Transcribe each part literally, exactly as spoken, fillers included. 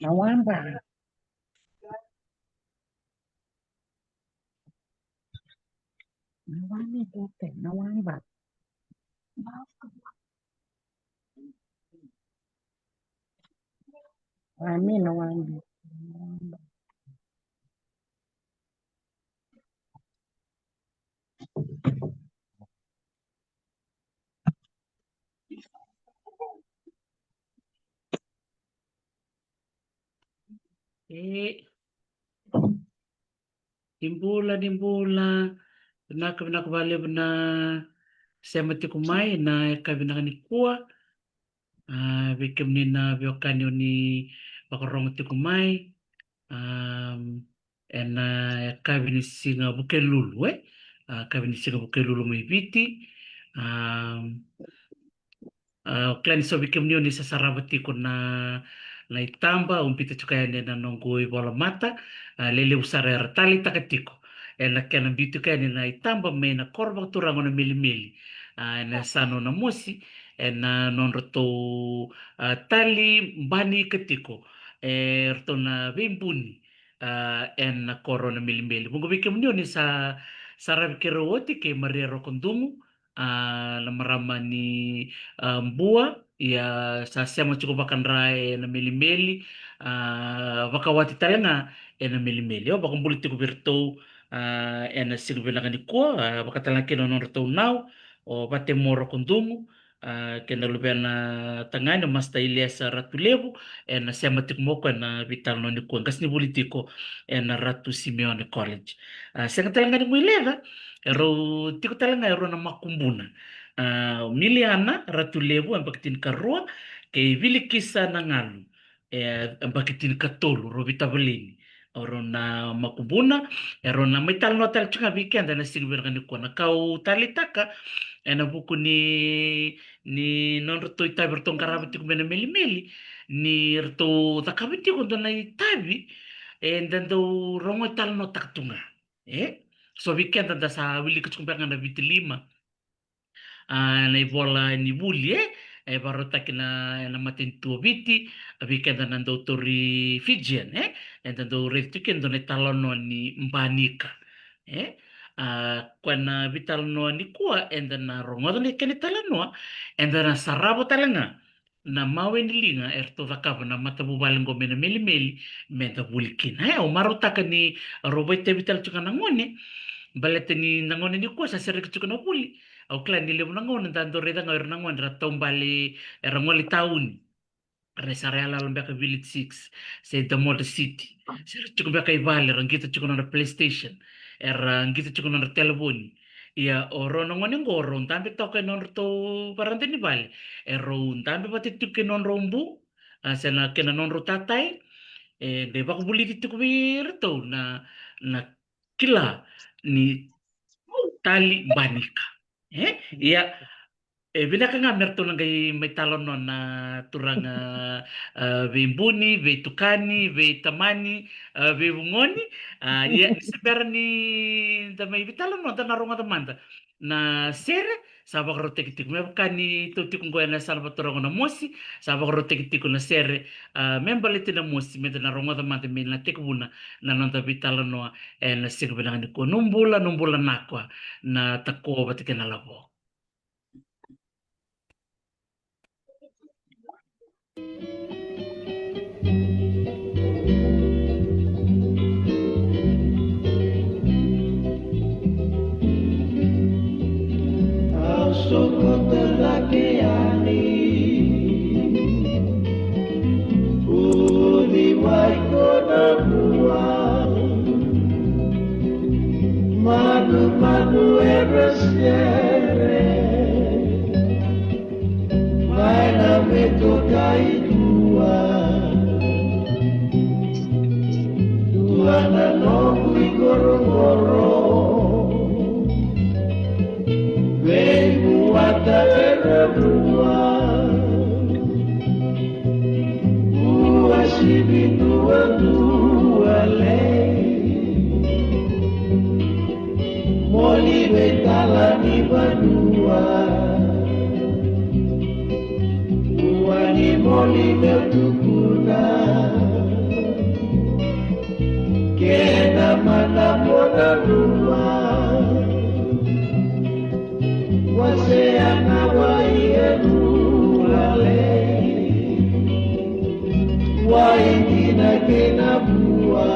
Na waba. Na wani dote, na waba. Wami na wani. E. Ni bula, ni bula. Vinaka, vinaka vakalevu na sema tiko mai na yakavi vinaka nikua. A, vei kemuni na veiwekani oni vakarorogo tiko mai. Am, ena yakavi ni siga Vukelulu, e? A, yakavi ni siga Vukelulu mai Viti. Am, a, o kila ni so vei kemuni oni sa sarava tiko na, na itaba, au biuta tiko yani ena noqu ivola mata, a, lelevu sara era taleitaka tiko. Ena kena biu tiko yani na itaba mai na koro vakaturaga o Namelimeli. A, ena yasana o Namosi, ena nodratou, a, tali bani ika tiko. E ratou na veibuni, a, ena koro o Namelimeli. Vuqa vei kemuni oni sa, sa saravi keirau oti kei Maria Rokodugu, a, na marama ni, a, Bua, ia sa sema tiko vakadra e Namelimeli, a, vakawati tale ga e Namelimeli. O vakabula tiko vei iratou, a, ena siga vinaka nikua, a, vakatalega kina o nodratou nau, o Vatemo Rokodugu, a, kei na luvena tagane o Master Iliesa Ratulevu, ena sema tiko mai o koya ena veitalanoa nikua, qasenivuli tiko ena Ratu Simeone College. A, sega tale ga ni guileca, erau tiko tale ga erau na makubuna. A, Miliana Ratulevu, yabaki tinikarua, kei Vilikisa Nagalu, e, yabaki tinikatolu, rau veitavaleni. O rau na makubuna, e rau na mai talanoa tale tiko ga vei keda ena siga vinaka nikua. Na ka au taleitaka ena vuku ni, ni nodratou itavi ratou qarava tiko mai Namelimeli, ni ratou cakava tiko dua na itavi, eda dau rogo italanoataka tu ga. E? So vei keda da sa wilika tiko beka ga na Viti Lima. A, na ivola ni vuli, e, e vakarautaki na, ena matanitu o Viti, a, vei keda na dautiri Fijian, e, eda dau raici tiko kina e dua na italanoa ni Banika, e, a, koya na veitalanoa nikua, eda na rogoca na kena italanoa, eda na sarava tale ga na mawe ni liga eratou cakava na matavuvale qo mai Namelimeli, meda vuli kina. E, au marautaka ni rau vakaitavi tale tiko ga na gone, baleta ni na gone nikua sa sereki tiko na vuli. Au kila ni levu na gauna da dau raica ga o ira na gone era taubale, era gole tauni. Era sa ra yaloyalo beka Village Six, se the Motor City. Se ra tiko beka i vale, ra qito tiko nodra PlayStation. Era qito tiko nodra telefoni. Ia, o rau na gone qo, rau dabe toka e nodratou varada ni vale. E rau dabe vata tiko kei nodrau bu, a, se na, kei na nodrau tatai. E, de vakavulici tiko vei iratou na, na kila ni tali Banika. E? Ia, e vinaka ga me ratou na qai mai talanoa na turaga, a, veibuni, veitukani, veitamani, a, veivugoni. A, ia, ni se bera ni da mai veitalanoa, da na rogoca mada na sere sa vakarautaki tiko. Me vaka ni tou tiko qo ena yasana vakaturaga o Namosi, sa vakarautaki tiko na sere, a, me baleti Namosi, meda na rogoca mada mai na tekivuna na noda veitalanoa ena siga vinaka nikua. No bula, no bula nakua na Takua vata kei na Lavo. Au sokota cake yani, uciwai ko na vua. Manumanu era sere mai na veitokai dua. Dua na noqu iqoroqoro, veivuata era vua. Ua sivi duadua lei, moli veitala ni vanua. Ua ni moli meu tukuna, Wasea na wai e rua lei, wai dina kei na vua.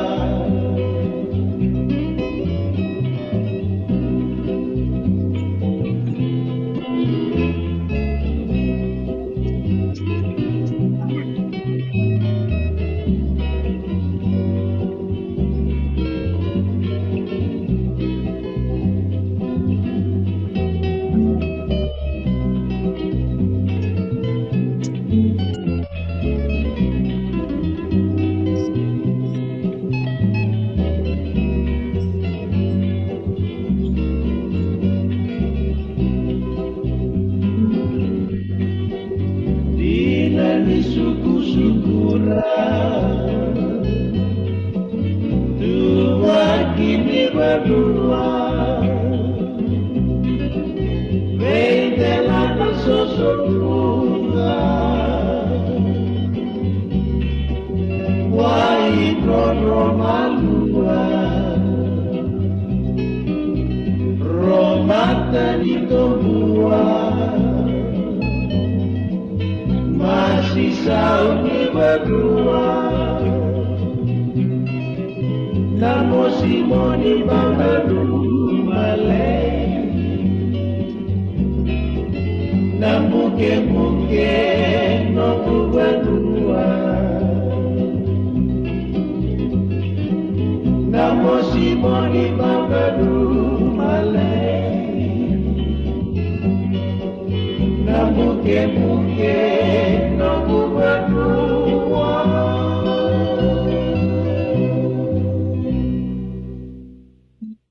Dina ni sukusuku ra, tuvaki ni vanua, vei dela na sosokuga, wai roro malua, ro mata ni tobua. Masi sau ni vanua, na mosi moni vakarumalei, na bukebuke noqu vanua, na mosi moni vakarumalei. Na bukebuke noqu vanua.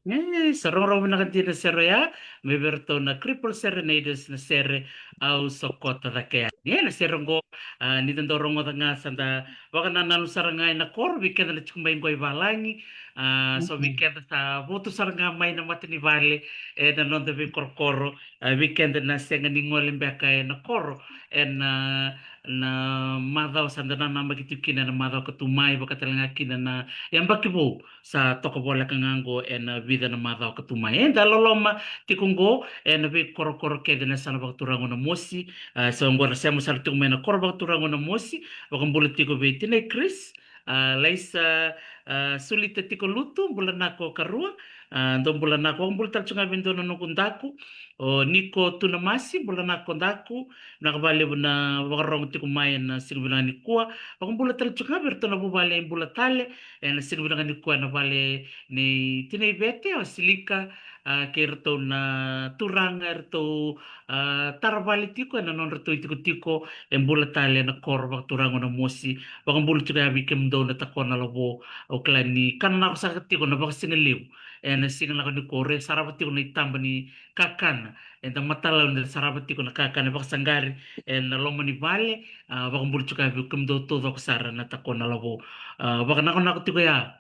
E, sa rogorogo vinaka dina na sere oya, mai vei iratou na Cripple Serenaders na sere Au Sokota Cake Yani. E, na sere oqo, a, ni da dau rogoca ga sa da vakanananu sara ga ena koro, vei keda na tiko mai oqo i valagi, a, so vei keda sa votu sara ga mai na mata ni vale, e, na noda veikorokoro, a, vei keda na sega ni gole beka ena koro ena, na macawa sa da nanamaki tiko kina ena macawa ka tu mai, vaka tale ga kina na yabaki vou sa toka voleka ga oqo ena vica na macawa ka tu mai. Eda loloma tiko oqo ena veikorokoro kece na yasana vakaturaga o Namosi. A, sa oqo na sema sara tiko mai na koro vakaturaga o Namosi, vakabula tiko vei tinai Chris, a, Laisa, a, Sulita Tiko Lutu, bula nako karua, a, dou bula nako, vakabula tale tiko ga vei dou na noqu daku, o Niko Tunamasi, bula nako daku, vinaka vakalevu na vakarorogo tiko mai ena siga vinaka nikua, vakabula tale tiko ga vei iratou na vuvale e bula tale ena siga vinaka nikua ena vale nei tinai Vete, o Silika, a, kei iratou na turaga, iratou, a, tara vale tiko ena nodratou itikotiko, e bula tale ena koro vakaturaga o Namosi. Vakabula tiko ya vei kemudou na Takona Lavo, au kila ni kana nako saka tiko na vakasigalevu ena siga lako nikua, re sarava tiko na itaba ni kakana, eda matalau ni da sarava tiko na kakana e vakasaqari ena loma ni vale, a, vakabula tiko ya vei kemudou taucoko sara na Takona Lavo. A, vakanakonako tiko ya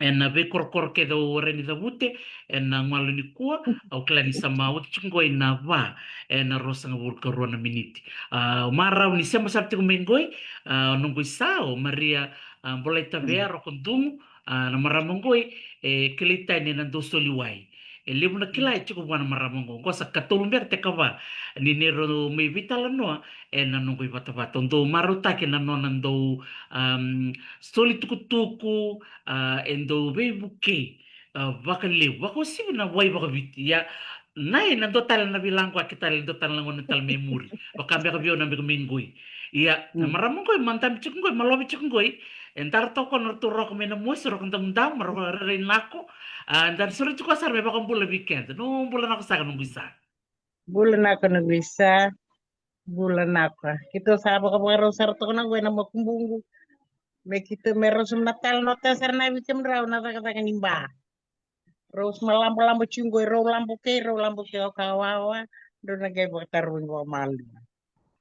ena veikorokoro kece au rai ni cavuta ena galu nikua, au kila ni sa mai oti tiko qoi na va ena ruasagavulu ka rua na miniti. A, au marau ni sema sara tiko mai qoi, a, o noqu isa, o Maria, a, Bolai Tavea, Rokodugu, a, na marama qoi e kilai tani ena dau soli wai. E levu na kila e tiko vua na marama qo. Qo sa katolu beka, tekava ni neirau mai veitalanoa ena noqu ivatavata. Au dau marautaki na nona dau, am, soli tukutuku, a, e dau veivukei, a, vakalevu, vakauasivi na wai vakaviti. Ia, na, e na dua tale na veilaqwaki tale, dua tale na gauna tale mai muri. Vaka beka vei au na beka mai qoi. Ia, na marama qoi, madabe tiko qoi, malovi tiko qoi. E dara toka na ratou roka mai Namosi, roka damudamu, roka rairai nako. A, da na soro tiko sara me vakabula vei keda. No bula nako saka noqu isa. Bula nako noqu isa. Bula nako. Keitou sa vakavakarau sara toka na qoi na makubuqu. Me keitou me rau sum na tale nota sara na vei kemudrau na cakacaka ni ba. Rau suma labolabo tiko qoi, rau labo kei, rau labo kei o kawawa, rau na qai vakatarui qo malua.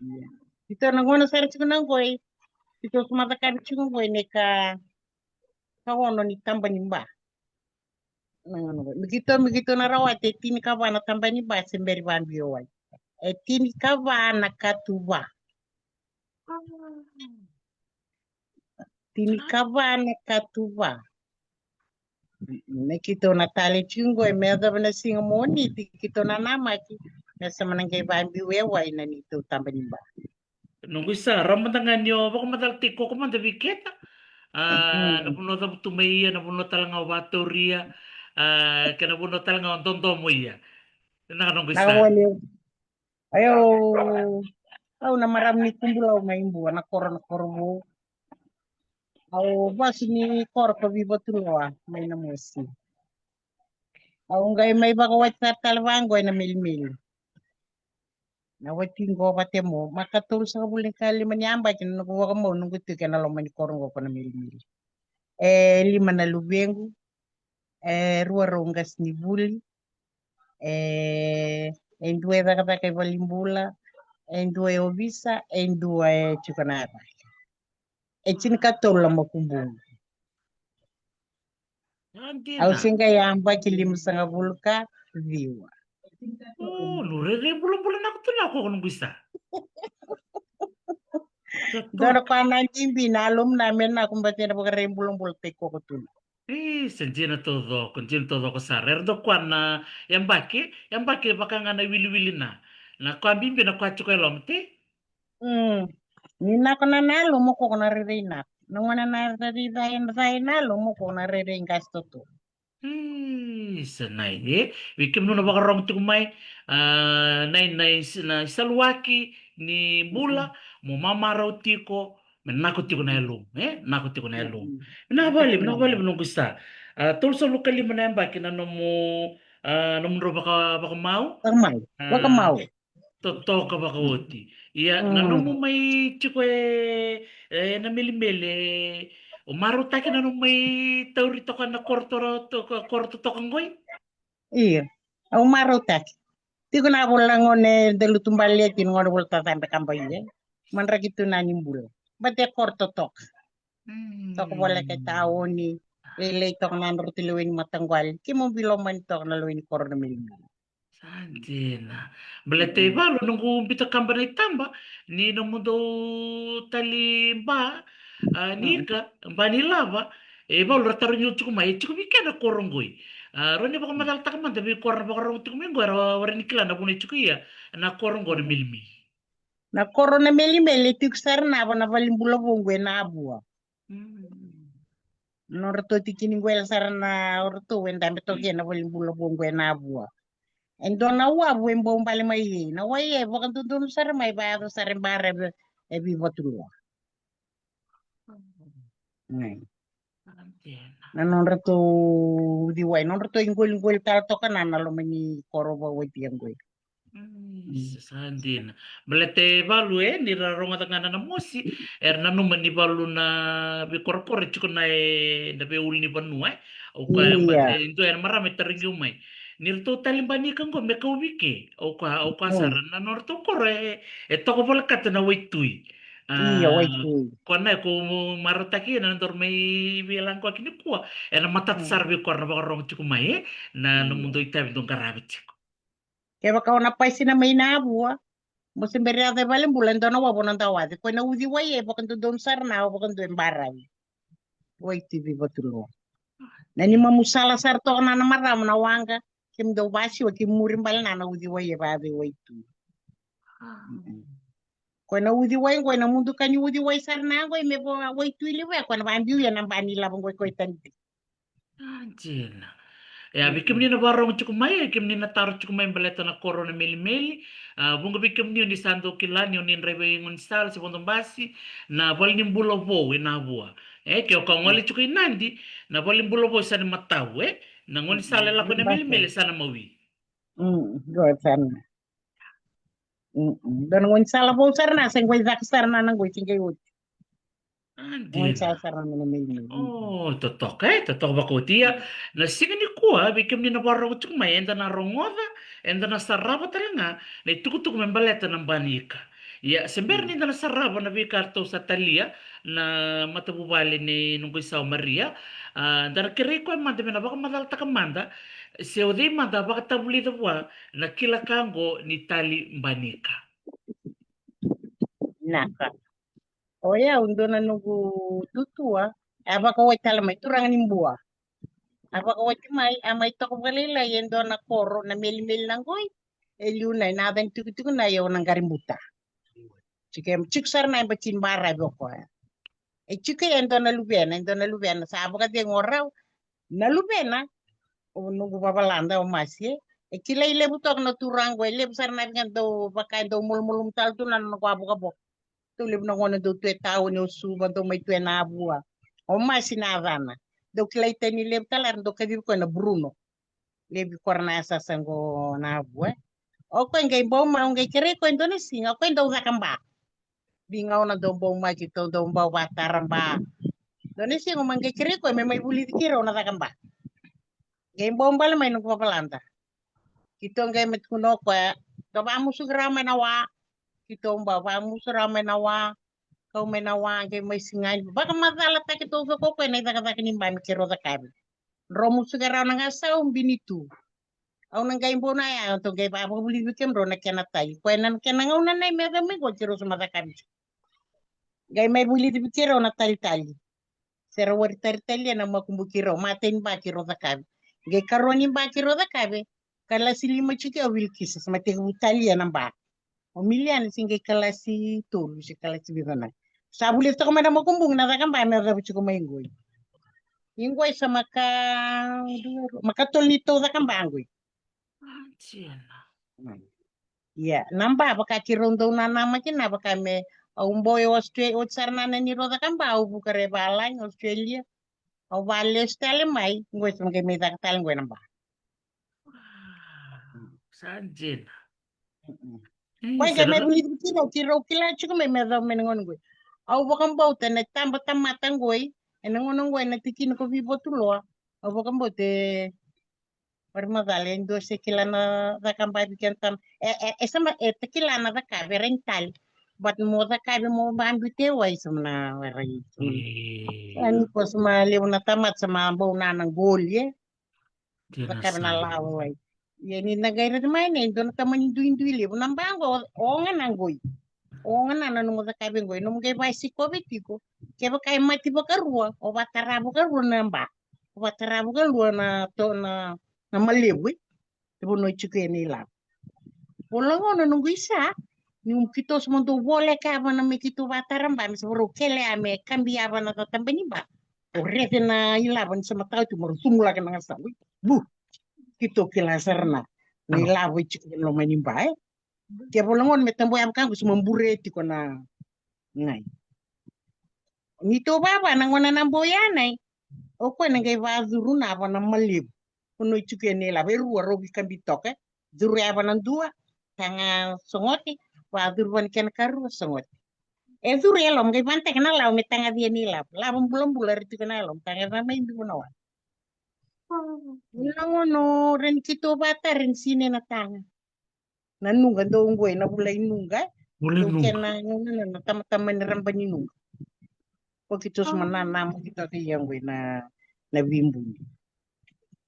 Ia. Keitou na gauna sara tiko na qoi, keitou suma cakavi tiko qoi ne ka, ka ono ni taba ni ba. Na gauna qoi. Me keitou, me keitou na rawata e tini ka va na taba ni ba se beri vabio wai. E tini ka va na katuva. Tini ka va na katuva. Me keitou na tale tiko qo, me yacova na siga Moniti, keitou na namaki me sa mana qai vabiu e wai na neitou taba ni ba. Noqu isa, rawa mada ga ni o vakamacalataki koya mada vei keda. A, na vanua o cavutu mai ia, na vanua tale ga o vakatauria, a, kei na vanua tale ga o dodomo ia. Na noqu isa. Io, au na marama ni Kubulau mai Bua, na koro na Korovou. Au vasu ni koro ko Vivatuloa mai Namosi. Au qai mai vakawati sara tale vaqo ena Melimeli. Na wati qo vata mo, ma katolu sagavulu ni ka lima ni yabaki na noqu vakamau noqu tiko ena loma ni koro qo ko na Melimeli. E lima na luvequ, e rua rau qasenivuli, e, e dua e cakacaka i valenibula, e dua e ovisa, e dua e tiko na vale. E tinikatolu na makubuqu. Au se qai yabaki limasagavulu ka ciwa. O, no rairai bulabula na kutu na koko noqu isa. Dua na koya na bibi na yalomu na me na kumbati na vakarairai bulabula tei koko tu na. E, sa dina taucoko, dina taucoko sara. Era dau koya na yabaki, yabaki vaka ga na wiliwili na. Na koya bibi na koya tiko e loma te. Mm. Ni nako na nalo mo koko na rairai nako. Na gona na rairai cai na cai nalo mo koko na rairai qasi toto. Isa nai, e? Vei kemunu na vakarogo tiko mai, a, nai, nai, na isaluaki ni bula, mo mamarau tiko, me nako tiko na yalomu, e? Nako tiko na yalomu. Vinaka vakalevu, vinaka vakalevu noqu isa. A, tolusagavulu ka lima na yabaki na nomu, a, nomudrau vaka, vakamau. Vakamau, vakamau. Totoka vakaoti. Ia, na nomu mai tiko e, e na Melimeli, o marautaki na nomu mai tauri toka na koro totoka, koro totoka qoi? Ia, au marautaki. Tiko na vola gone da lutu baleti na gone vola tacabe ka bai e. Madraki tu na ni bula. Bate koro totoka. Toka vola ke taoni. Lelei toka na dro tu lewe ni mataqwali. Kimo bilo mani toka na lewe ni koro na Melimeli. Sa dina. Baleta e valu noqu bita kaba na itaba ni nomudou tali ba, a, ni ika, ba ni lava, e valu ra tarogi au tiko mai, e tiko vei kena koro qoi. A, rau ni vakamacalataka mada vei koro na vakarogo tiko mai qo, era warai ni kila na vuna e tiko ia na koro qo na Melimeli. Na koro na Melimeli e tiko sara na va na valenibula vou qo e Navua. Nodratou tiki ni qwele sara na oratou e dabe toka ena valenibula vou qo e Navua. E dua na wavu e bau bale mai ei. Na wai e vakadodonu sara mai vayaco sara e baravi e Vivatuloa. Na nodratou uciwai, nodratou iqoliqoli tale toka na na loma ni koro vakawatia qoi. Sa dina. Baleta e valu e, ni ra rogoca ga na Namosi, era nanuma ni valu na veikorokoro e tiko na e, na veiulu ni vanua e. Au kaya, e dua ena marama e tarogi au mai. Ni ratou tali ba ni ika qo me kau vei ke. Au kaya, au kaya sara, na nodratou koro e, e toka volekata na waitui. Ia, waitui. Koya na e ko marautaki ena doro mai veilaqa nikua. Ena matata sara vei koro na vakarogo tiko mai e. Na nomudou itavi dou qarava tiko. Kevaka o na pasina mai Navua, mo se bera yaco e valenibula e dua na wavu o na dau waci. Koya na uciwai e vakadodonu sara na o vakadua e baravi. Waitui Vivatuloa. Na ni mamu sala sara toka na na marama na waqa, kemudou vasiwa, kemu muri bale na na uciwai e vayaco e waitui. Koya na uciwai qoi na mudu ka ni uciwai sara na qoi me vo waitui levu e koya na vabiu ia na ba ni lava qoi koya tani. A dina. E a vei kemuni na vakarogo tiko mai, e kemuni na taro tiko mai baleta na koro na Melimeli. A, vuqa vei kemuni o ni sa dau kila ni o ni draiva i gaunisala se vodo basi na valenibula vou e Navua. E ke o ka gole tiko i Nadi na valenibula vou e sa ni matau e. Na gaunisala e lako na Melimeli e sa na mawi. Mm, qo e sa na. Mm, mm. Dua na gaunisala vou sara na se qoi caka sara na na qoi se qai oti. A dina. Gaunisala sara na na Melimeli. O, totoka e, totoka vakaoti. Ia na siga nikua vei kemuni na vakarogo tiko mai eda na rogoca, eda na sarava tale ga na itukutuku me baleta na ba ni ika. Ia se bera ni da na sarava na veika ratou sa talia na matavuvale ni noqu isa o Maria. A, da na kerei koya mada me na vakamacalataka mada se o cei mada a vakatavulica vua na kila ka qo ni tali ba ni ika. Naka. O yau dua na noqu tutua e a vakawai tale mai turaga ni Bua. A vakawati mai, a mai toka vakalailai e dua na koro na melimeli na qoi. E liu na i na yaca ni tukutuku na i au na qaributa. Tiko, tiko sara na i bati ni baravi o koya. E tiko e dua na luvena, e dua na luvena sa vakacegu o rau. Na luvena, o noqu vavalada o Masi e, e kilai levu toka na turaga qo, e levu sara na vika dau vaka e dau malumalumu tale tu na nona kua vokavoka. Dau levu na gona dau tu e tauni o Suva, dau mai tu e Navua. O Masi na yacana. Dau kilai tani levu tale era dau kacivi koya na Bruno. Levu i kora na yasayasa qo Navua. O koya qai bau ma, au qai kerei koya e dua na siga, o koya dau caka ba. Vigauna dau bau mai keitou dau bau vatara ba. Dua na siga au ma qai kerei koya me mai vulici keirau na caka ba. Qai bau bale mai noqu vavalada. Keitou qai mai tukuna o koya, dau vamusuki rawa mai na wa. Keitou bau vamusu rawa mai na wa. Kau mai na wa, qai mai sigani. Vakamacalataki taucoko o koya na i cakacaka ni ba me keirau cakava. Drau musuka rawa na gasau, bini tu. Au na qai bau na ya, au tou qai vakavulici vei kemudrau na kena tali. Koya na kena gauna na i me yaco mai qo keirau sa ma cakava. Qai mai vulici vei keirau na talitali. Se ra wari talitali ena makubu keirau, matai ni ba keirau cakava. Qai karua ni ba keirau cakava. Kalasi lima tiko au Wilkisa, sa ma tekivu tali ena ba. O Miliana se qai kalasi tolu, se kalasi vica na. Sa vulici toka mai na makubu na caka ba me yaco tiko mai qoi. I qoi sa maka, maka tolu ni tou caka ba qoi. Ia, na ba vaka keirau dau nanamaki na vaka me, au bau e Australia, oti sara na nani rau caka ba, au vuka re valagi, Australia. Au valesu tale mai, qoi sa qai mai caka tale qoi na ba. Sa dina. Koya qai mai vulici keirau, keirau kila tiko mai me yacova mai na gauna qoi. Au vakabauta na taba tamata qoi, ena gauna qoi na tikina ko Vivatuloa. Au vakabauta e Ori macala e dua se kila na cakacaka vei keda tama. E, e, e sa ma, e ta kila na cakacaka vei ira ni tali. But mo cakacaka vei mo babiu te wai sa ma na wara i. Ani ko sa ma levu na tamata sa ma bau na na goli e. Cakacaka na lawa wai. Ia ni na qai raica mai ne dua na tamani duidui levu na ba qo o ga na qoi. O ga na na nomu cakacaka vei qoi nomu qai vaisikove tiko. Kevaka e mati vakarua o vatara vakarua na ba. O vatara vakarua na to na na malevu e. Te vanua e tiko ena ilavo. Vola gona noqu isa ni um kitou sa mo dou voleka yava na me kitou vatara ba me sa varau kele ya me kabi yava na tatabani ba. O rece na ilavo ni sa mataka tu mo rau sumulaka na gasau. Bu. Kitou kila sara na na ilavo e tiko ena loma ni ba e. Ke vola gona me tabu yava ka qu sa mo bure tiko na gai. Ni tou vava na gona na bau yanai. O koya na qai vacuru na ava na malevu. Ko noi tiko ena ilavo e rua rau vei kabi toka. Curu yava na dua taga sogote. Vacuru vani kena karua sogote. E curu e loma qai vanataka na lavo me taga cia na ilavo. Lavo bulabula re tiko na loma taga cia mai biu na wa. Na gona o reni kitou vatara reni sine na taga. Na nuqa dou qoi na vula i nuqa. Vula i nuqa. Kena gauna na tamatama ni raba ni nuqa. Ko kitou suma na nama kitou ke ia qoi na na vibuni.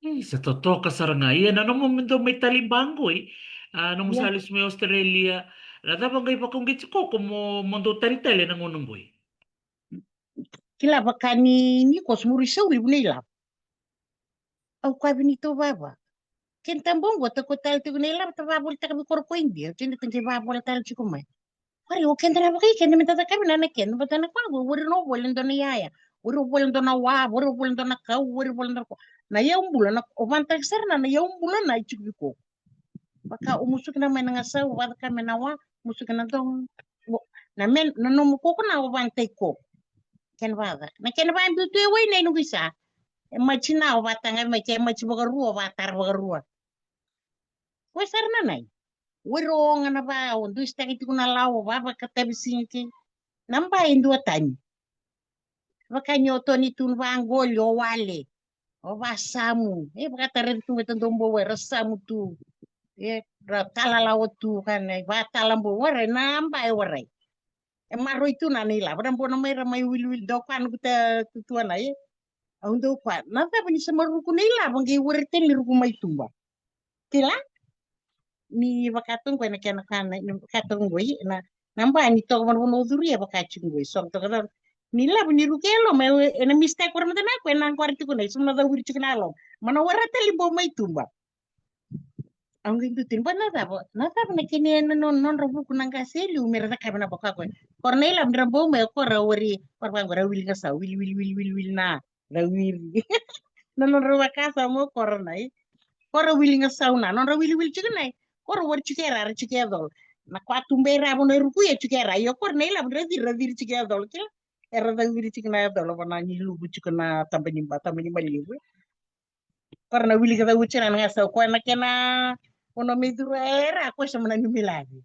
Ei, sa totoka sara ga ia na nomu me dou mai tali ba qoi. A nomu sa lesu mai Australia. Na cava qai vakauqeti koko mo mo dou talitali ena gauna qoi. Kila vaka ni ni ko sumuri sauri vuna ilavo. Au kaya vei ni tou vava. Kena tabau qo ta ko tale tiko na ilavo ta vavolitaka vei koro ko Idia. Kena ta qai vavola tale tiko mai. Wari o keda na vakai keda me ta cakavi na na keda bata na kua qo wari na vole dua na yaya. Wari vole dua na wa, wari vole dua na kau, wari vole dua na ko. Na yau bula na o vanataka sara na na yau bula na i tiko vei ko. Vaka o musuki na mai na gasau vacaka me na wa musuki na dogo. Na me na nomu koko na o vanatai koko. Kena vacaka na kena vabiu tu e wai na i nuku isa. E mati na o vataga mai ke mati vakarua o vatara vakarua. Ko e sara na nai. Wai ro oga na va o duisitaki tiko na lau o vavakatavi siga kei na ba e dua tani. Vaka ni o toni tu na vaqoli o wale. O vasamu e vakatara tu me tadou bou era samu tu. E ra talalawa tu kana e vatala bou warai na ba e warai. E maroi tu na na ilavo na bona mai ra mai wiliwili dau kua na kuta tutua na e. Au dau kua na cava ni sa maruku na ilavo qei warai tani ruku mai tuba. Kila ni vakatoqoi na kena kana ni vakatoqoi na na ba ni toka vanavana o curi e vakatiko qoi so toka cava ni lavo ni ruke e loma ena mistake kora mata na ko ena qori tiko na iso na cau wiri tiko na loma Ma na wara tale bau mai tuba. Au qai dutini, ba na cava, na cava na kena na nodra vuku na qase e liu me ra cakava na vakako. Ko ra na ilavo dra bau mai, ko ra wari, ko ra vaqo ra wili gasau, wili, wili, wili, wili, wili na, ra wili. Na nodra vakasama ko ra na i. Ko ra wili gasau na, nodra wili, wili tiko na i. Ko ra wari tiko era, ra tiko e colo. Na kwa tuba e ra vona ruku e tiko era, io ko ra na ilavo dra ciri, ra ciri tiko e colo kila. Era cau viri tiko na yacolo vana ni luvu tiko na taba ni ba, taba ni malivu. Ko ra na wilika cau tiko na gasau koya na kena ono me curu era koya sa mana ni milavi.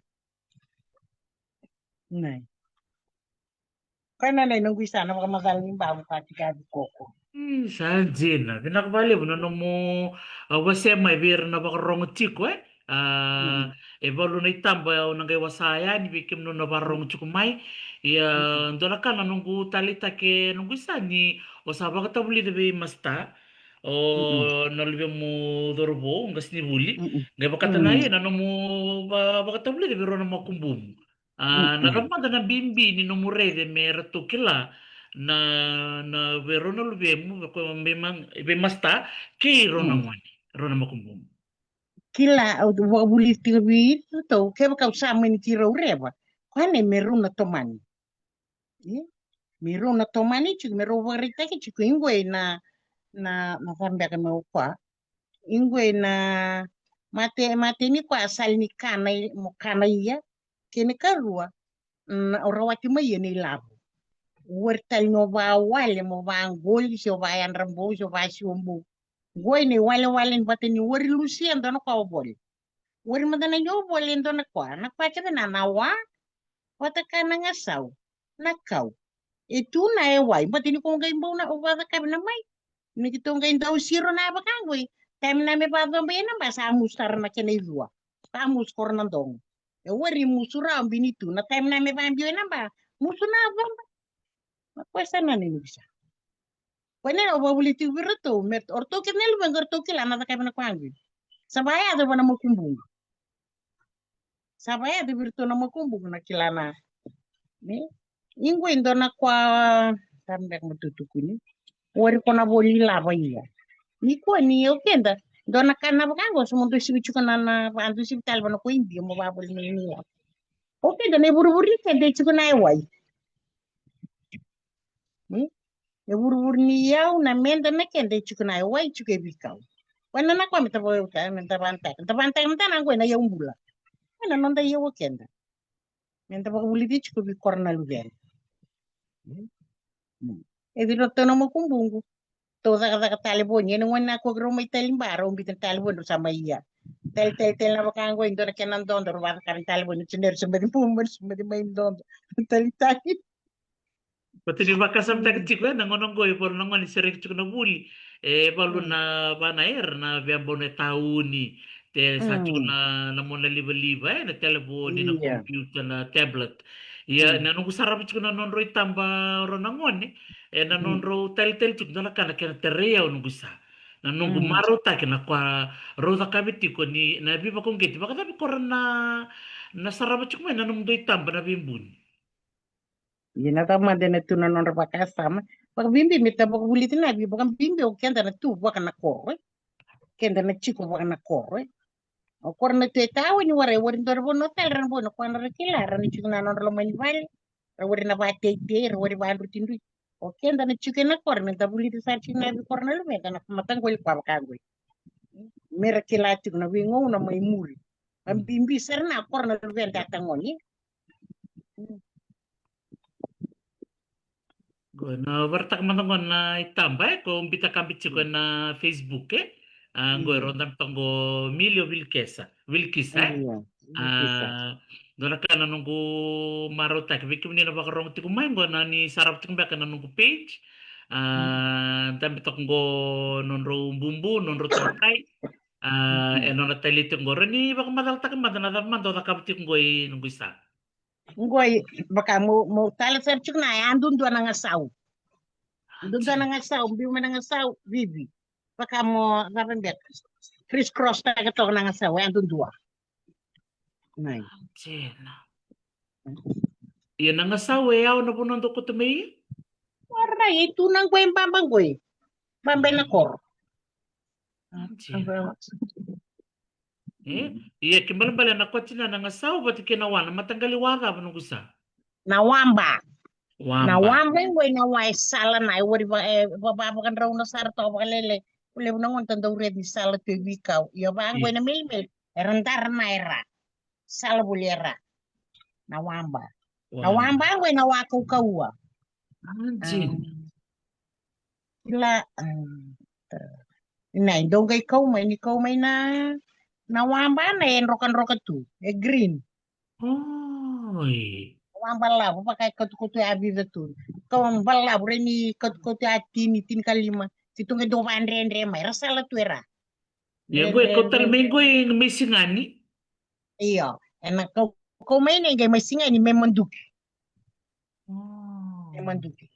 Nai. Koya na nai noqu isa na vakamacala ni bavu ka tikavi koko. Sa dina. Vinaka vakalevu na nomu a, wasea mai vei ira na vakarogo tiko e. A, e valu na itaba au na qai wasa yani vei kemunu na vakarogo tiko mai. Ia dua na ka na noqu taleitaki e noqu isa ni o sa vakatavulica vei masta o na luvemu cauravou qasenivuli. Qai vakatana ia na nomu va- vakatavulica vei rau na makubumu. A, na cava mada na bibi ni nomu raica me ratou kila na na vei rau na luvemu vei ko- vei ma- vei masta kei rau na gone, rau na makubumu. Kila au vakavulici tiko vei iratou kevaka au sa mani kirau reva. Koya nei me rau na tomani. E? Me rau na tomani tiko, me rau vakaraitaki tiko iqoi na na na cava beka me au koya. Iqoi na mate mate ni koya sali ni kana i- mo kana ia. Kena karua na o rawati mai ia nei lavo. Wari tali ni o vawale mo vaqoli se o vayadra bou se o vasiwa bou. Qoi nei walewale ni vata ni wari lusia dua na koya o vole. Wari mada na ni o vole dua na koya na koya kece na na wa. Vata ka na gasau na kau. E tu na e wai bata ni ko qai bau na o vacakavi na mai. Ni ki tou qai dau siro na vaka qoi. Taimi na me vacoba ia na ba sa musu sara na kena icua. Sa musu koro na dogo. E wari musu rawa bini tu na taimi na me vabio ia na ba musu na coba. Na koya sa na ni nukisa. Koya na o vavuli tiko vei ratou me oratou kece na luvequ oratou kila na cakavi na koya qoi. Sa vayaco vana makubuqu. Sa vayaco vei ratou na makubuqu na kila na. Ne? Iqoi dua na koya sa beka mo tutukuni. Wari ko na voli lava ia. Ni koya ni o keda dua na ka na vaka qo sa mo dua sivi tiko na na va dua sivi tale vana ko Idia mo vavoli na ini lava. O keda na ivurivuri keda e tiko na e wai. Ne? E vuruvuru ni yau na meda na keda e tiko na e wai tiko e vikau. Koya na na koya me ta vauta me ta vanataka me ta vanataka me ta na qoi na yau bula. Koya na noda yau o keda. Meda vakavulici tiko vei kora na luveda. E vei ratou na makubuqu. Tou cakacaka talevoni ena gone na koki rau mai tali ba rau bita na talevoni rau sa mai ia. Tali tali tali na vaka qoi dua na kena dodo rau vacakara na talevoni. Tini rau sa baci buma rau sa baci mai dodo. Tali tali. Vata ni vakasamataka tiko e na gauna oqo e valu na gone sereki tiko na vuli. E valu na vana era na veabau na tauni. Te sa tiko na na mona livaliva e na televoni na computer na tablet. Ia na noqu sarava tiko na nodrau itaba rau na gone e na nodrau talitali tiko dua na ka na kena tarai au noqu sa na noqu marautaki na koya rau cakavi tiko ni na veivakauqeti vakacava ko ra na na sarava tiko mai na nomudou itaba na veibuni. Ia na cava mada na tu na nodra vakasama. Vakabibi me ta vakavulici na vei vakabibi o keda na tu vaka na koro e. Keda na tiko vaka na koro e. O koro na tu e tawa ni warai wari dua ra vanua tale ra na boi na koya na ra kila ra na tiko na nodra loma ni vale. Ra wari na vateitei ra wari vadrutidruti. O keda na tiko e na koro me da vulici sara tiko na vei koro na luveda na mataqoli koya vakaqoi. Me ra kila tiko na veigauna mai muri. Vakabibi sara na koro na luveda a tagoni. Qo na varataka mada qo na itaba e ko bita kabi tiko na Facebook e. A qo e roda mata qo Milio Vilkesa Vilkisa e. A dua na ka na noqu marautaki vei kemuni na vakarogo tiko mai qo na ni sarava tiko beka na noqu page. A dabe toka qo nodrau bubu nodrau tatai. A e nona tali tiko qo ra ni vakamacalataka mada na cava mada o cakava tiko qo i noqu isa. Qoi vaka mo mo tale sara tiko na yadudua na gasau. Dudua na gasau biu mai na gasau vivi. Vaka mo cava beka. Criss cross taka toka na gasau yadudua. Nai. Ia na gasau e yawa na vanua dou koto mai ia. Warai e tu na qoi baba qoi. Baba e na koro. Thank you very much. E? Ia, kena ibalebale na kotina na gasau vata kei na wa, na mataqali wa cava noqu sa? Na waba. Na waba e qoi na wa e sala na e wari va e vavakadrauna sara toka vakalailai. Ko levu na gone ta dau raici ni sala tu e veikau. Ia va qoi na melimeli era dara na era sala voli era. Na waba. Na waba qoi na wa kaukaua. Kila. Na e dau qai kau mai ni kau mai na na waba na e drokadroka tu e green. Oi. Wabalavu vaka e katukotu e a vica tu. Kau balavu re ni katukotu e a tini, tini ka lima. Si tu qai dau vadredre mai ra sala tu era. Ia qoi kau tale mai qoi mai sigani. Io, ena kau kau mai nei qai mai sigani me maduki. Me maduki.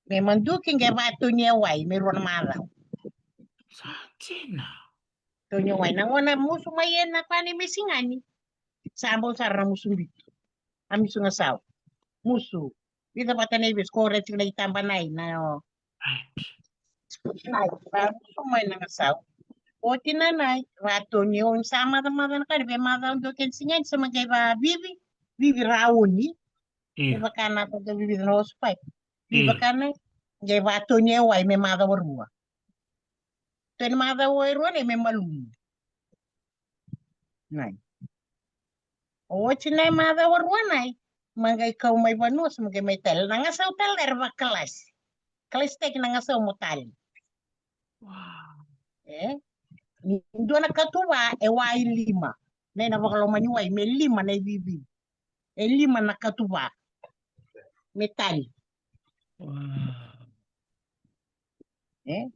Me maduki qai vatoni e wai me rua na macawa. Sa tina. Toni e wai na gona musu mai ena kua ni me sigani. Sa bau sara na musu bitu. A musu gasau. Musu. Vica vata na ivesu ko reti na itaba nai na o. Nai, va musu mai na gasau. Oti na nai, vatoni o sa macamaca na kani ve maca o dua kena sigani sa maqai va vivi. Vivi rauni. Ia. Vaka na toka vivi na osu pai. Vivi vaka na qai vatoni e wai me maca warua. Toni maca warua nei me malumu. Nai. Oti nai maca warua nai. Maqai kau mai vanua sa maqai mai tale. Na gasau tale era vakalasi. Kalasi teki na gasau mo tale. E? Ni dua na katuva e wai lima. Nai na vakalomani wai me lima na ivivi. E lima na katuva me tali. E?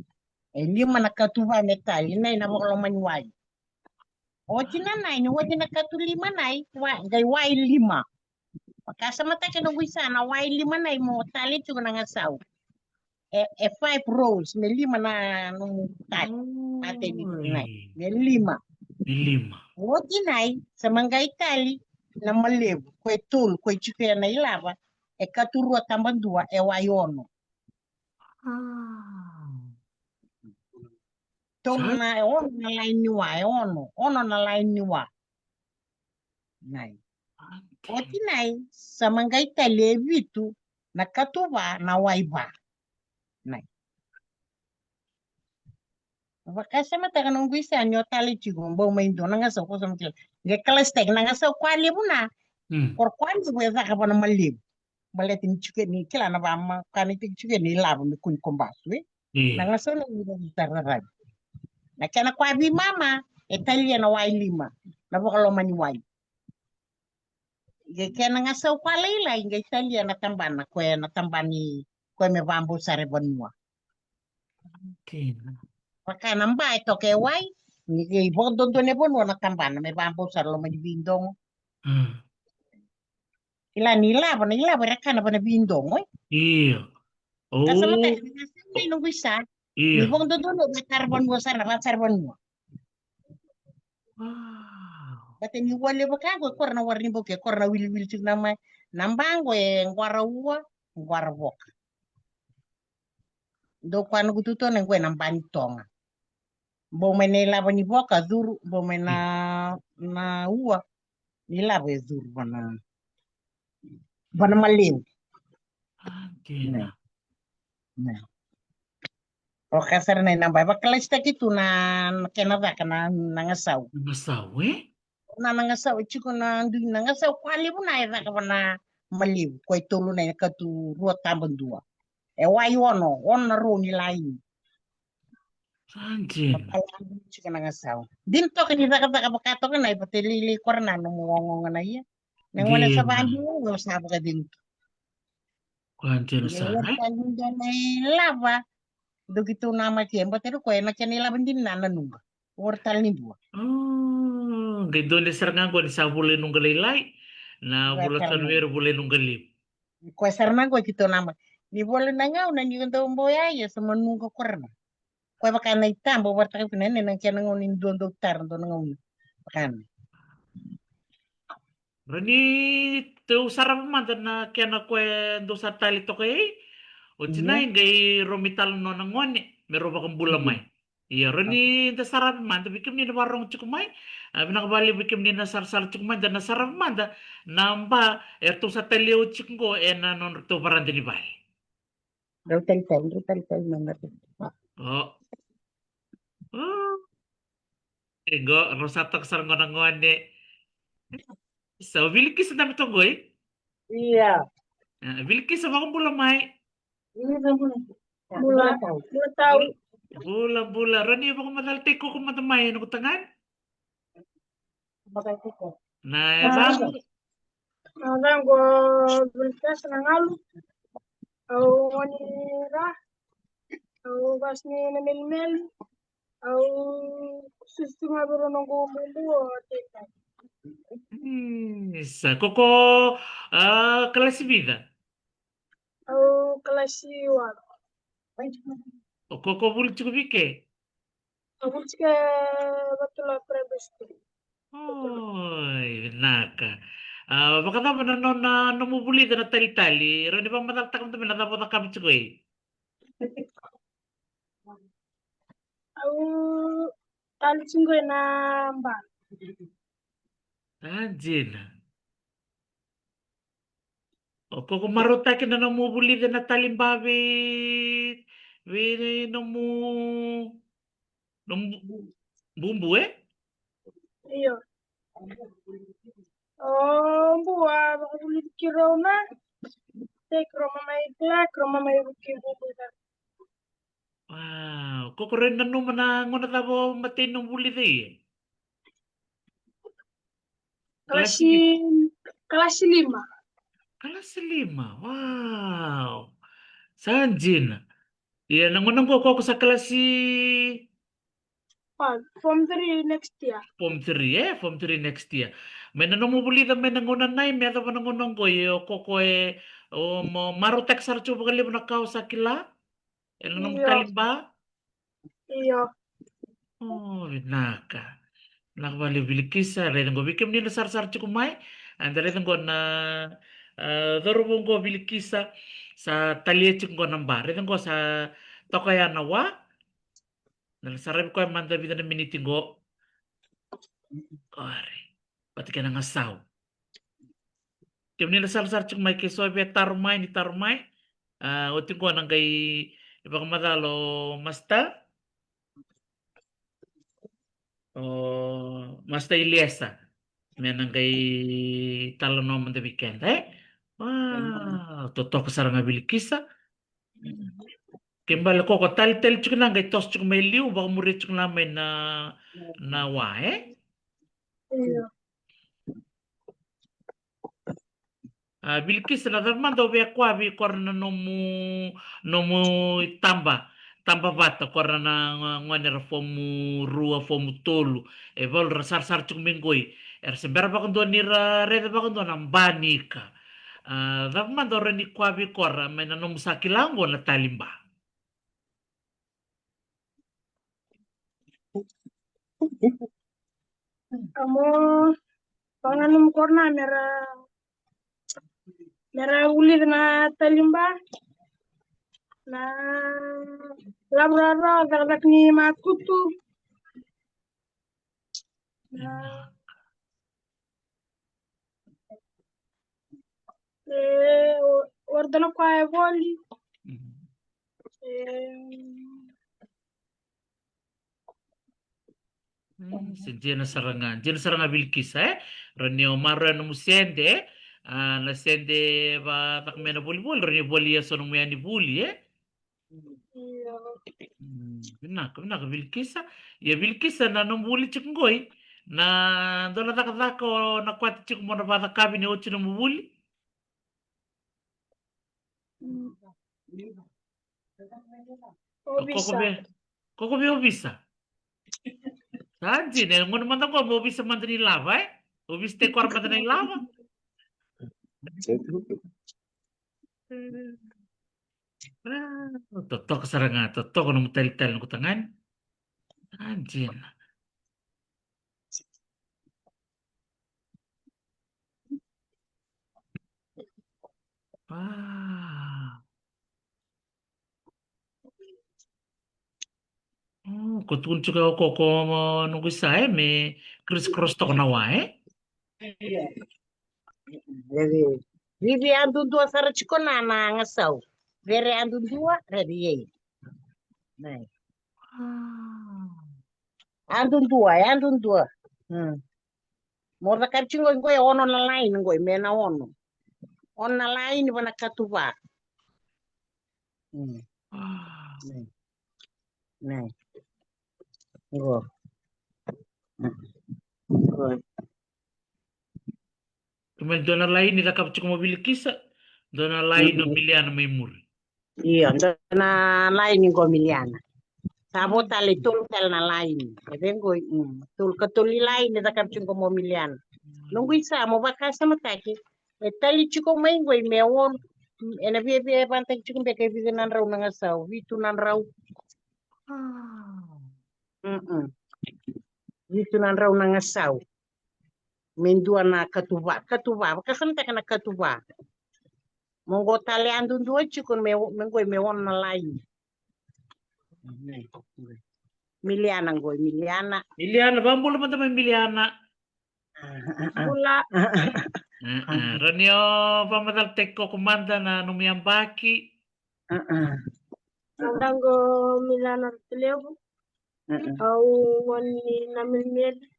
E lima na katuva me tali, nai na vakalomani wai. Oti na nai, ni oti na katu lima nai, qai wai lima. Vakasamataki na guisa na wai lima nai mo tali tiko na gasau. E, e five rows, me lima na nomu tali. Ate ni nai, me lima. Me lima. Oti nai, sa maqai tali na malevu, ko e tolu, ko e tiko e na ilava, e katurua tabadua, e wai ono. Tolu na, e ono na laini ni wa, e ono, ono na laini ni wa. Nai. Oti nai, sa maqai tali e vitu, na katuva, na wai va. Nai. Vakasamataka noqu isa ni o tale tiko bau mai dua na gasau ko sa makila. Qai kalasitaki na gasau kua levu na. Koro kua levu e caka vana malevu. Baleta ni tiko ni kila na vama kana itaki tiko ni lava me kuni ko basu e. Na gasau na ni vaka tararavi. Na kena kua vi mama e talia na wai lima. Na vakalomani wai. Qai kena gasau kua lailai qai talia na tabana ko e na tabani ko e me vabau sara e vanua. Vaka na ba e toka e wai ni qai vakadodonu e vanua na tabana me vabau sara loma ni vidogo. Kila ni lava na ilava era kana vana vidogo e. Io. Kasamataka na gasau nei noqu isa. Ni vakadodonu na tara vanua sara na vasara vanua. Bata ni wale vaka qo e kora na wara ni boke e kora na wiliwili tiko na mai. Na ba qo e qwara ua, qwara voka. Dou kua noqu tutona e qo e na ba ni toga. Bau mai na ilava ni voka curu, bau mai na, na ua ni lava e curu vana, vana maleu. Oka sara na inaba e vakalasitaki tu na kena caka na, na gasau. Na gasau e? Na, na gasau e tiko na dui na gasau kua levu na e caka vana malevu ko e tolu na e katu rua taba dua. E wai ono, ono na rua ni laini. Sa dina. Tiko na gasau. Dina toka ni cakacaka vaka toka na i vata e leilei kora na nomu ogoga na ia. Na gone sa vadi o sa vakacegu tu. Kua dina sara. Ia tali dua na ilava. Dou kitou namaki e bata ira koya na kena ilava dina na nuqa. Ora tale ni dua. Qai dua ni sara ga qo ni sa vula e nuqa lailai. Na vula tale ni era vula e nuqa levu. Koya sara na qo kitou namaki. Ni vula na gauna ni dou boya ia sa manuqa kora na. Koya vaka na itaba o varataka vina ne na kena gauna ni dua dou tara dua na gauna. Vaka na. Rani tou sarava mada na kena koya dou sa tali toka ei. Oti na i qai rau mai talanoa na gone me rau vakabula mai. Ia, rawa ni da saravi mada vei kemuni na vakarorogo tiko mai. A, vinaka vakalevu vei kemuni na sarasara tiko mai, da na saravi mada na ba eratou sa talia oti tiko qo ena nodratou varada ni vale. Rau talitali, rau talitali mada. O. O. E qo, rau sa toka sara qo na gone. Sa o Vilikisa na mito qoi? Ia. A, Vilikisa, vakabula mai. Bula, bula tau. Bula, bula. Rawa ni vakamacalataki koya mada mai, noqu tagane? Na yacaqu. Na yacaqu o Vilikisa Nagalu. Au gone ni Ra. Au vasu ni Namelimeli. Au susu tu ga vei rau noqu bubu o Teta. Mm, sa koko, a, kalasi vica? Au kalasi walu. O koko vuli tiko vei ke? Au vuli tiko e Vatula Primary School. Oi, vinaka. A, vakacava na nona, nomu vulica na talitali? Rawa ni vakamacalataka mada mai na cava o cakava tiko e? Au tali tiko ena ba. A, dina. O koko marautaki na nomu vulica na taliba vei, vei nomu, nomu bu-, bubu, e? Io. O bu a vakavulici keirau na, tei keirau mamai kila, keirau mamai vuki bubu. Wow, koko rawa ni nanuma na gauna cava o matei nomu vulica e? Kalasi, kalasi lima. Kalasi lima, wow. Sa dina. Ia, na gauna qo koko sa kalasi? Form three next year. Form three, e? Form three next year. Mai na nomu vulica mai na gauna nai, me yacova na gauna qo, ia o koko e, o mo-, marautaki sara tiko vakalevu na ka o sa kila? Ena nomu taliba? Io. O, vinaka. Vinaka vakalevu Vilikisa, raica qo vei kemuni na sarasara tiko mai. A, da raica qo na, a, cauravou qo Vilikisa, sa talia tiko qo na ba. Raica qo sa toka ya na wa. Da na saravi koya mada vica na miniti qo. Qori. Vata kei na gasau. Kemuni na sarasara tiko mai, ke so e via taro mai, ni taro mai. A, oti qo na qai vakamacala o Masta. O Masta Iliesa. Me na qai talanoa mada vei keda, e? Wow, totoka sara ga Vilikisa. Ke bale koko talitali tiko na qai toso tiko mai liu, vakamuria tiko na mai na, na wa, e? Io. A, Vilikisa, na cava mada o via kua vei kora na nomu, nomu taba, taba vata kora na gone era fomu rua, fomu tolu, e valu ra sarasara tiko mai qoi. Era se bera vakadua ni ra raica vakadua na ba ni ika. A, cava mada o rawa ni kua vei kora mai na nomu sa kila qo na taliba? Amo, vakananumi kora na mera, mera vulica na taliba, na lavurara, cakacaka ni makutu. Na, e, o, o ratou na kua e voli. Mhm. E, mm, se dina sara ga, dina sara ga Vilikisa, e? Rawa ni o maroroya nomu sede, e? A, na sede vacaka mai na volivoli, rawa ni volia so nomu yanivuli, e? Io. Mm, vinaka, vinaka Vilikisa. Ia Vilikisa, na nomu vuli tiko qoi, na dua na cakacaka o na kwati tiko mo na vacakavi ni oti nomu vuli? Mm. Ovisa. Koko vei, koko vei ovisa. Sa dina, e gona mada qo me ovisa mada ni lava, e? Ovisa tei kora mada na ilava. Mm. A, totoka sara ga, totoka nomu talitali noqu tagane. Sa dina. A. Mm, Ko tukuna tiko o Koko, noqu isa, e, me crisscross toka na wa, e? Vivi, vivi yadudua sara tiko na, na gasau. Vere yadudua, vere yei. Nai. Ah. Yadudua, yadudua. Hmm. Mo cakava tiko qoi, qoi ono na laini qoi, me na ono. Ono na laini va na katuva. Hmm. Ah. Nai. Nai. Qo. Hmm. Qo. Kemuni dua na laini cakava tiko mo Vilikisa, dua na laini o Miliana mai muri. Io, dua na laini qo Miliana. Sa vo tale, tolu tale na laini. E vei qo, mm, tolu, ka tolu i laini cakava tiko mo Miliana. Noqu isa, mo vakasamataki. E tali tiko mai qo i me ono. Ena viavia e vanataki tiko beka e vica na drau na gasau, vitu na drau. Ah. Mm-mm. Vitu na drau na gasau. Me dua na katuva, katuva, vakasamataka na katuva. Mo qo tale yadudua tiko me, me qoi me ono na laini. Miliana qoi, Miliana. Miliana, vabula mada mai Miliana. Bula. Rani o vamacalataki Koko mada na nomu yabaki. Au qo Miliana Ratulevu. Au gone ni Namelimeli,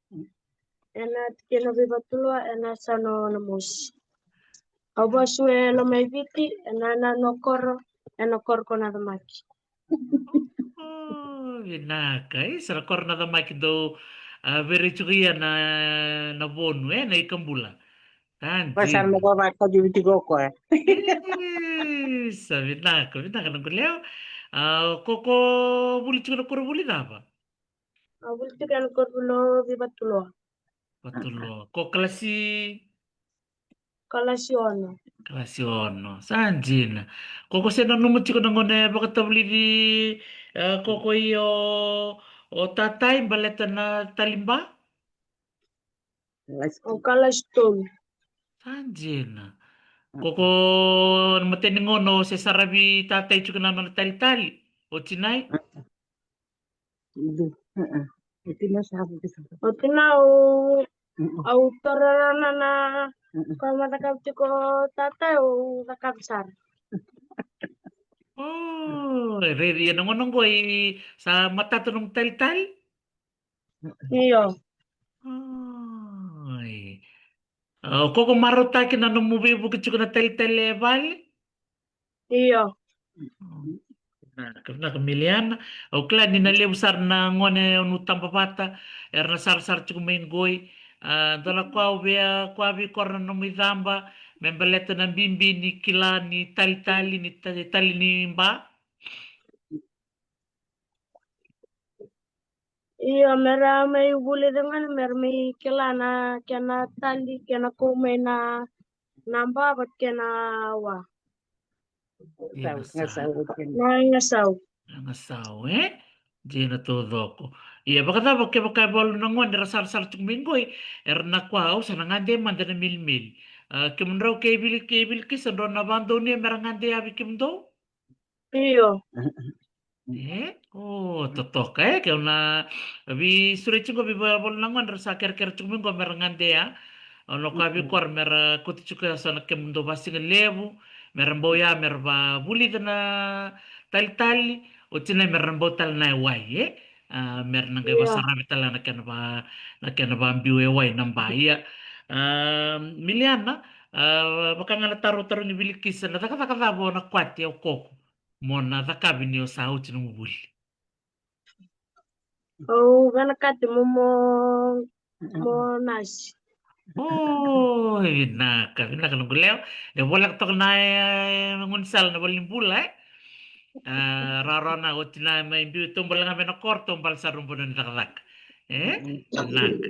ena tikina Veivatulua, ena yasana o Namosi. Au vasu e Lomaiviti, ena yanuyanu o Koro, ena koro ko Nacamaki. Oh, vinaka, e, sa na koro Nacamaki dou, a, vere tiko ia na, na vonu, e, na ikabula. Sa dina. Sa na mo vakaviti Koko, e. Isa, vinaka, vinaka noqu lewa. A, Koko vuli tiko na koronivuli cava? Au vuli tiko na koronivuli o Veivatulua. Vatulua. Ko kalasi? Kalasi ono. Kalasi ono. Sa dina. Koko se nanuma tiko na gauna e vakatavulici, e, Koko i o, o tatai baleta na taliba? Au kalasi tolu. Sa dina. Koko na matai ni gauna o se saravi tatai tiko na nona talitali o tinai? O tinai au, au tororona na ka ma cakava tiko tatai, au cakava sara. O, e rairai ia na gauna qo i sa matata nomu talitali? Io. Ai. A, o Koko marautaki na nomu veivuke tiko na talitali e vale? Io. Vinaka, vinaka Miliana. Au kila ni na levu sara na gone o nu taba vata era na sarasara tiko mai qoi. A, dua na ka au via, ka au via kora na nomu icaba me baleta na bibi ni kila ni talitali, ni ta-, tali ni ba. Io, mera mai vulica ga, mera mai kila na kena tali, kena kau mai na, na ba vata kei na wa. Ia, na gasau. Na gasau. Na gasau, e? Dina taucoko. Ia, vakacava kevaka e valu na gone era sarasara tiko mai qoi, era na kua, au sa na gade mada na melimeli. A, kemudrau kei Vili, kei Vilikisa, drau na vakadonuya mera gade yavi kemudou? Io. E? O, totoka, e? Keu na veisureti qo, veivalu na gone era sa kerekere tiko mai qo mera gadea. Au na kaya vei kora mera kauti tiko ya so na kemudou vasigalevu, mera bau ya, mera vavulica na talitali, oti na mera bau tale na wai, e? A, mera na qai vasaravi tale na kena va, na kena vabiu e wai na ba. Ia, a, Miliana, a, vaka ga na taro, taro ni Vilikisa, na cakacaka cava o na kwati o Koko mo na cakavi ni o sa oti nomu vuli? Au vinakati mo, mo, mo nasi. O, vinaka, vinaka noqu lewa. E voleka toka na, e, gaunisala na valenibula, e? A, rawarawa na oti na mai biu, taubale ga mai na koro, taubale sara na vanua ni cakacaka. E? Vinaka.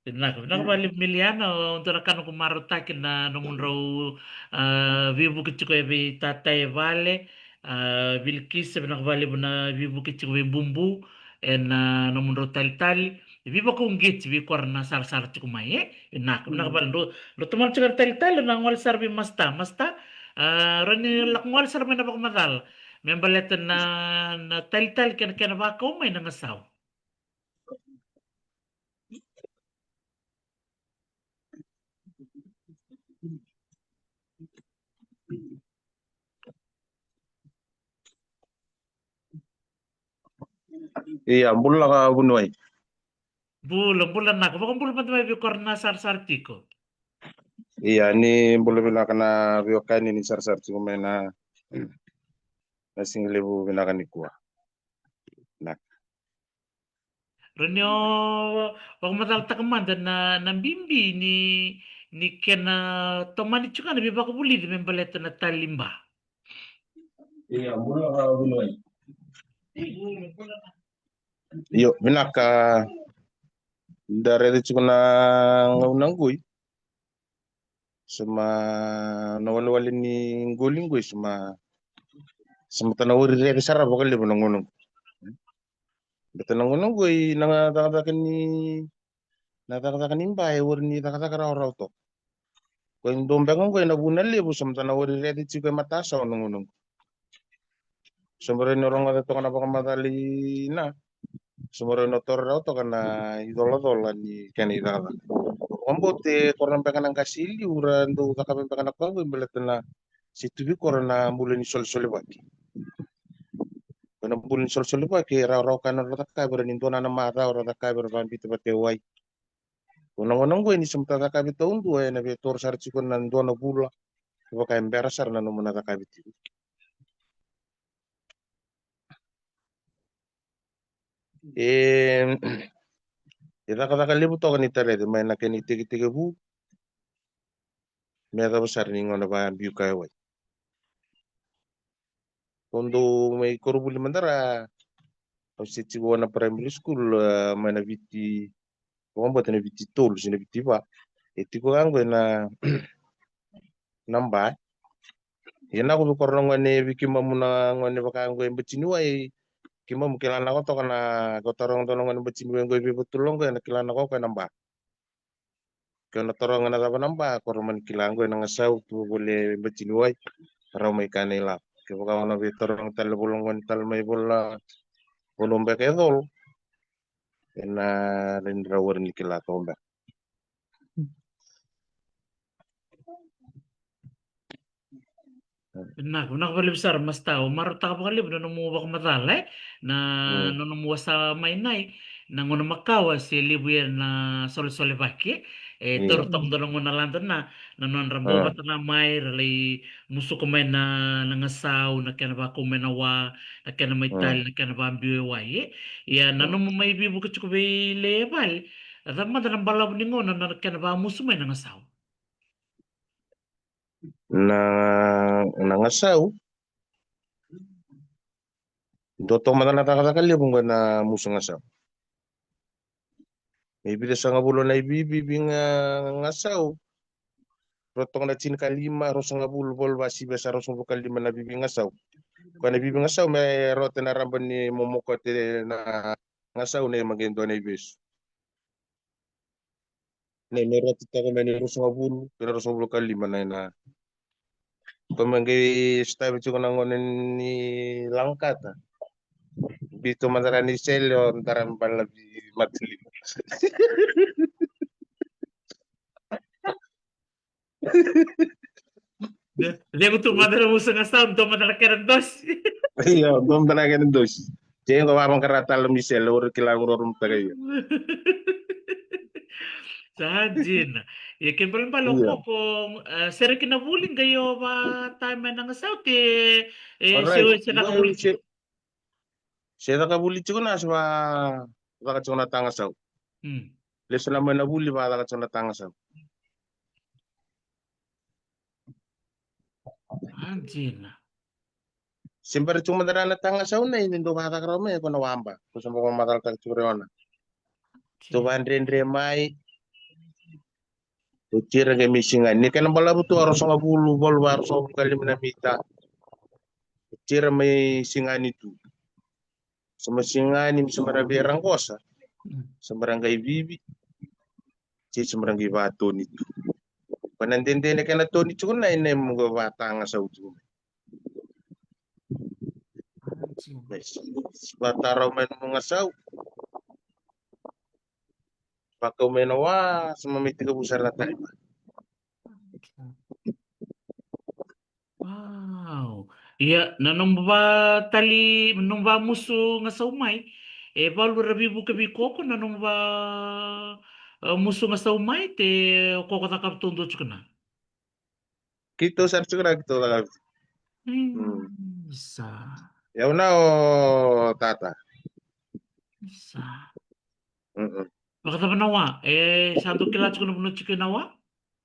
Vinaka, vinaka vakalevu Miliana, o dua na ka noqu marautaki na nomudrau, a, veivuke tiko e vei tatai e vale, a, Vilikisa, vinaka vakalevu na veivuke tiko vei Bubu, ena nomudrau talitali, e veivakauqeti vei kora na sarasara tiko mai, e? Vinaka, vinaka vakalevu, drau, drau tomana tiko na talitali, na gole sara vei Masta, Masta, a, rawa ni lako gole sara mai na vakamacala, me baleta na, na talitali kei na, kena vakau mai na gasau. Ia, bula ka vuniwai. Bula, bula naka. Vakabula mada mai vei kora na sarasara tiko. Ia, ni bula vinaka na veiwekani ni sarasara tiko mai na, na siga levu vinaka nikua. Naka. Rawa ni o vakamacalataka mada na, na bibi ni, ni kena tomani tiko ga na veivakavulici me baleta na taliba. Ia, bula ka vuniwai. Io, vinaka. Da raica tiko na gauna qoi. Sa ma na walewale ni qoli qoi, sa ma, sa ma ta na wari raica sara vakalevu na gauna qoi. Baleta na gauna qoi na cakacaka ni, na cakacaka ni ba e wari ni cakacaka rawarawa toka. Ko e dua beka qo ena vuna levu sa mata na wari raici tiko e matasawa na gauna qo. Sa mara ni rogoca toka na vakamacala i na. Sa mara ni toro rawa toka na icolacola ni kena icakacaka. Vakabote koro na beka na qase i liu ra dau cakava beka na koya qo i baleta na se tu vei koro na bula ni solesolevaki. Ko na bula ni solesolevaki e rawarawa ka na ra cakava era ni dua na macawa ra cakava era vabita vata e wai. Ko na gauna qo ni sa mata cakavi taudua ena via toro sara tiko na dua na vula. Vaka e bera sara na nomu na cakavi tiko. E, e cakacaka levu toka ni tarece mai na kena itekitekivu. Me yacova sara ni gauna vabiu ka e wai. Ko dou mai koronivuli mada ra, au se tiko na primary school, e, mai na Viti, vakabauta na Viti tolu se na Viti va. E tiko ga qo ena, na ba. Ia na ko vei koro na gone vei keimamu na gone vaka qo e Batiniwai. Keimamu kila na ko toka na ko taroga dua na gone Batiniwai qo e vei Vatula qo ena kila na ko ko ena ba. Ke na taroga na cava na ba, ko ra mani kila qo ena gasau tu voli e Batiniwai. Rau mai kana i lako. Kevaka o na vei taroga tale voli gone tale mai voli na voli beka e colo. Ena reni rau wari ni kila toka beka. Vinaka, vinaka vakalevu sara Masta, au marautaka vakalevu na nomu vakamacala, e? Na, mm, na nomu wasa mai nai, na gauna makawa se levu ia na solesolevaki, e, io, toro toka dua na gauna lada na, na nodra bau, mm, vata na mai, ra lai musuka mai na, na gasau, na kena vakau mai na wa, na kena mai, mm, tali, na kena vabiu e wai, e? Ia, na, mm, nomu mai veivuke tiko vei le e vale, a cava mada na balavu ni gauna na kena vamusu mai na gasau? Na, na gasau. Dua toka mada na cakacaka levu qo na musu gasau. E vica sagavulu na ivivi ga gasau. Rua toka na tinikalima, rua sagavulu, volu va sivi sa rua sagavulu ka lima na vivi gasau. Ko na vivi gasau me rua te na raba ni momoka te na gasau ne maqe dua na ivesu. Ne me roti toka me ni rua sagavulu, kei na rua sagavulu ka lima na ina. Ko me qai stavi tiko na gone ni lagakata. Biu tu mada ra ni sele o dara balavi mata lima. Cegu tu mada na musu gasau, dua mada na kena dosi. Io, dua mada na kena dosi. Cegu vavaqara tale mi sele, ori kila qurorumutaka io. Sa dina. Ia ke balebale o, io, koko, e, sere kina vuli qai o va tae mai na gasau te, e, alright, se, se caka vuli. Se, se caka vuli tiko na se va caka tiko na tagasau. Mm. Lesu na mai na vuli va caka tiko na tagasau. A dina. Se bera tiko mada na tagasau na ini dou vacaka rawa mai ko na waba. Ko sa bau macala taka tiko reona. Dou vadredre mai. Dou tira qai mai sigani. Ni kena balavu tu a rua sagavulu, volu va rua sagavulu ka lima na mita. Dou tira mai sigani tu. Sa mai sigani, sa mai ra via raqosa. Mm. Sa mai ra qai vivi. Se sa mai ra qai vatoni tu. Ko na dede na kena toni tiko na ina mo qai vatagasau tiko. Vatarau mai na nomu gasau. Vakau mai na wa, sa mai tekivu sara na taliba. Wow. Ia, na nomu vatali, nomu vamusu gasau mai. E valu era veivuke vei koko na nomu va, e, musuka sa mai, te o koko cakava taudua tiko na. Keitou sara tiko na keitou cakava. Mm, sa. Ia au na o tata. Sa. Mm-mm. Vakacava na wa? E, sa dou kila tiko na vanua tiko na wa?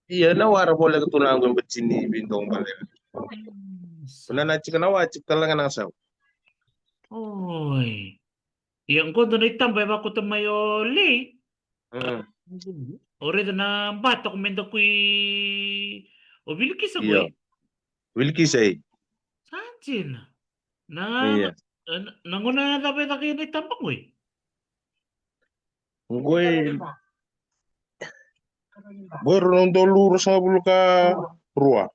Ia, na wa ra voleka tu na qo e Batini vei Dogo Balele. Mm, sa. Na na tiko na wa, tiko tale ga na sau. Oi. Ia, qo dua na itaba e vakauta mai o Lei. Mm. O raica na ba toka mai da kui o Vilikisa qo. Io. Vilikisa, e. Sa dina. Na, io, na, na, na gauna cava e caka ia na itaba qo? Qo e, qo e rua na udolu ruasagavulu ka rua.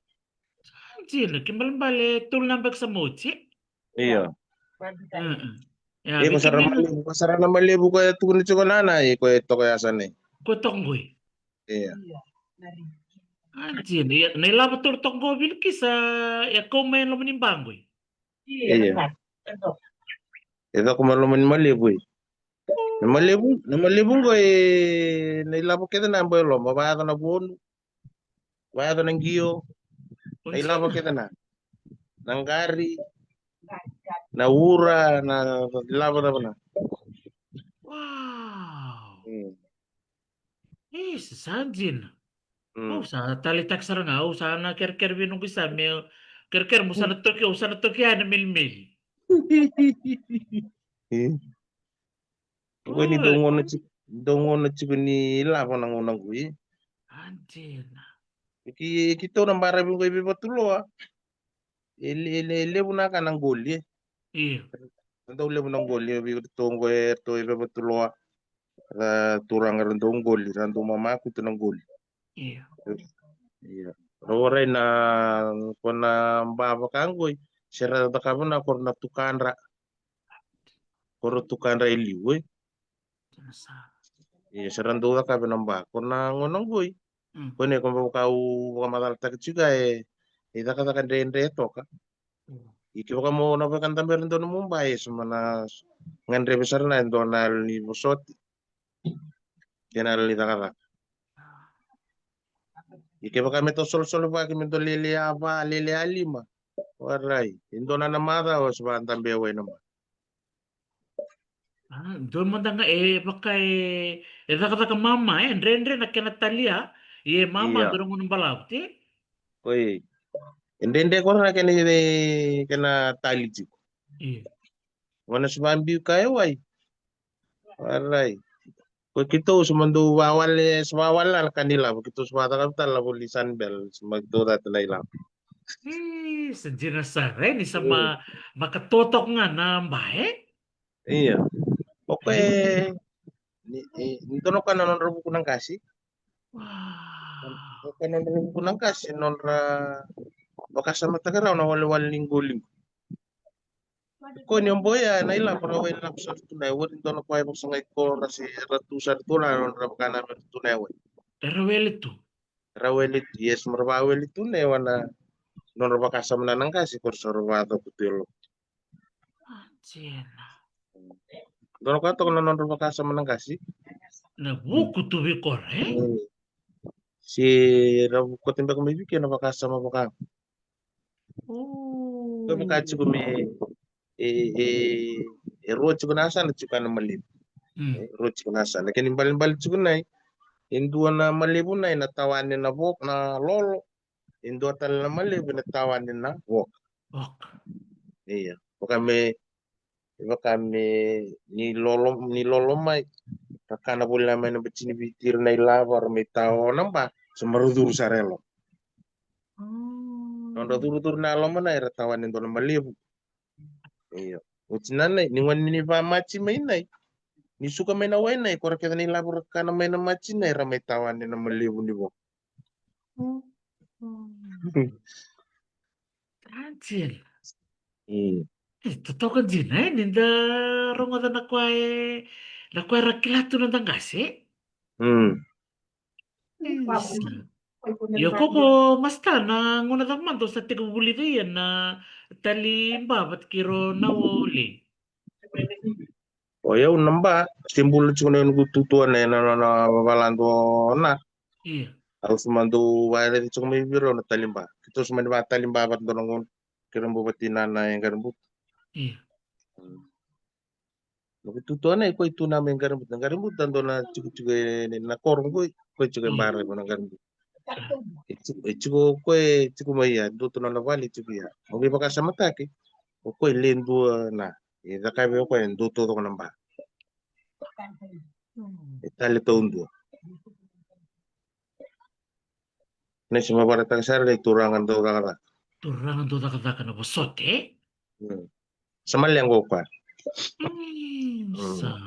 Sa dina, ke balebale tolu na beka sa mauti. Io. Mm-mm. Ia, e, ko vei sara kemuni na malevu, ko sara na malevu ko e tukuni tiko na na, e ko e toka yasa nei. Ko e toka qoi. Io. A dina, ia, na ilavo tolu toka qo Vilikisa, e kau mai e loma ni ba qoi. Io. E caka mai e loma ni malevu, e. Na malevu, na malevu qo e, na ilavo kece na bo e loma, vayaco na vonu, vayaco na qio, na ilavo kece na. Na qari, na ura, na ilavo cava na. Wow. Mm. E, sa dina. Mm. Au sa taleitaka sara ga, au sa na kerekere vei noqu isa me kerekere mo sa na toki, au sa na toki ya na melimeli. E. Qo ni dau gauna tiko, dau gauna tiko ni lavo na gauna qo, e. A dina. Ki, keitou na baravi qo i veivatuloa. E le, e le, e levu na ka na qoli, e. Io. Na dau levu na qoli, e, vei iratou qo e, iratou e veivatuloa. Ra turaga ra dau qoli, ra dau mamakutu na qoli. Io. Io. Ra warai na, ko na ba vaka qoi, se ra cakava na ko ra na tukadra. Ko ra tukadra e liu, e. Ia, sa ra dau cakava na ba. Ko na gauna qoi. Mm. Ko nei ko vaka au vakamacalataka tiko e, e cakacaka dredre toka. Mm. I ke vaka mo na vakadabe ra dau na mo ba e, sa ma na gadreve sara na e dua na yalo ni vosoti. Kei na yalo ni cakacaka. I ke vaka me tou solosolo vaki me dau lele a va, lele a lima. Warai. E dua na na macawa sa vakadabe wai na ba. A, dua mada ga e vaka e, e cakacaka mama, e dredre na kena talia, ia e mama, io, dua na gauna balavu, te? Oi. E dredre ko na kena, kena tali tiko. Io. Gauna sa vabiu ka e wai. Warai. Ko keitou sa ma dau vawale, sa vawale na ka ni lavo, keitou sa vacakava tale na voli Sunbell, sa ma dau cata na ilavo. E, sa dina sara, e, ni sa ma, mm, vakatotoka ga na ba, e? Io. O koya, e, ni, e, ni dua na ka na nodra vuku na qase. Wow. O koya na nodra vuku na qase, nodra vakasamataka rawa na walewale ni qoli. Ko ni o boya na ilavo ra wai lavo sara tu na wai, dua na koya e vakasagai ko ra se ra tu sara tu na nodra vaka na wai tu na wai. Era wele tu. Ra wele tu, yes, mara va wele tu na wai na nodra vakasama na na qase ko ra sa ra va toku tu e lo. A, jena. Dua na koya toka na nodra vakasama na qase. Na vuku tu vei ko ra, e? Mm. Se ra vuku kote beka mai vei ke na vakasama vaka. O. Ko vaka tiko me, e, e, e rua tiko na yasana tiko na malevu. Mm. E, rua tiko na yasana. Kena ibalebale tiko nai, e dua na malevu nai na tawane na vo, na lolo. E dua tale na malevu na tawane na voka. Voka. Ia. Vaka me, vaka me ni lolo, ni lolo mai. Ra kana voli na mai na batini viti ira na ilavo ra mai tawa na ba. Sa mara curu sara e loma. Mm. Nodra curucuru na loma na era tawane dua na malevu. Io. Oti na nai, ni gone ni vamati mai nai. Ni suka mai na wai nai, ko ra kece na ilavo ra kana mai na mati nai, ra mai tawane na malevu ni vo. Mm. Mm. Dina. Mm. E, totoka dina, e, ni da rogoca na koya e, na koya era kila tu na da qase. Mm. Isa. Io, koko masta, na gauna cava mada o sa tekivu vulica ia na tali ba vata kei ro na wole? O yau na ba, se bula tiko na noqu tutuane ena nona vavaladu o Na. Io. Au sa ma dau vakaraici tiko mai vei rau na taliba. Keitou sa mani vakataliba vata dua na gauna kei rau bau vati Nana e Qarabuta. Io. Noqu tutuane o koya e tu na mai Qarabuta. Qarabuta dua na tikotiko e na koro qoi, o koya tiko e Bara, o na Qarabuta. E tiko, e tiko o koya, e tiko mai ya, dua tu na nona vale e tiko ya. Au qai vakasamataki, o koya e le dua Na, e cakavi o koya e dua taucoko na ba. E tale taudua. Na se ma vakaraitaka sara na ituraga dau cakacaka. Turaga dau cakacaka na vosota, e? Mm. Sa ma leqa o koya. Mm, sa.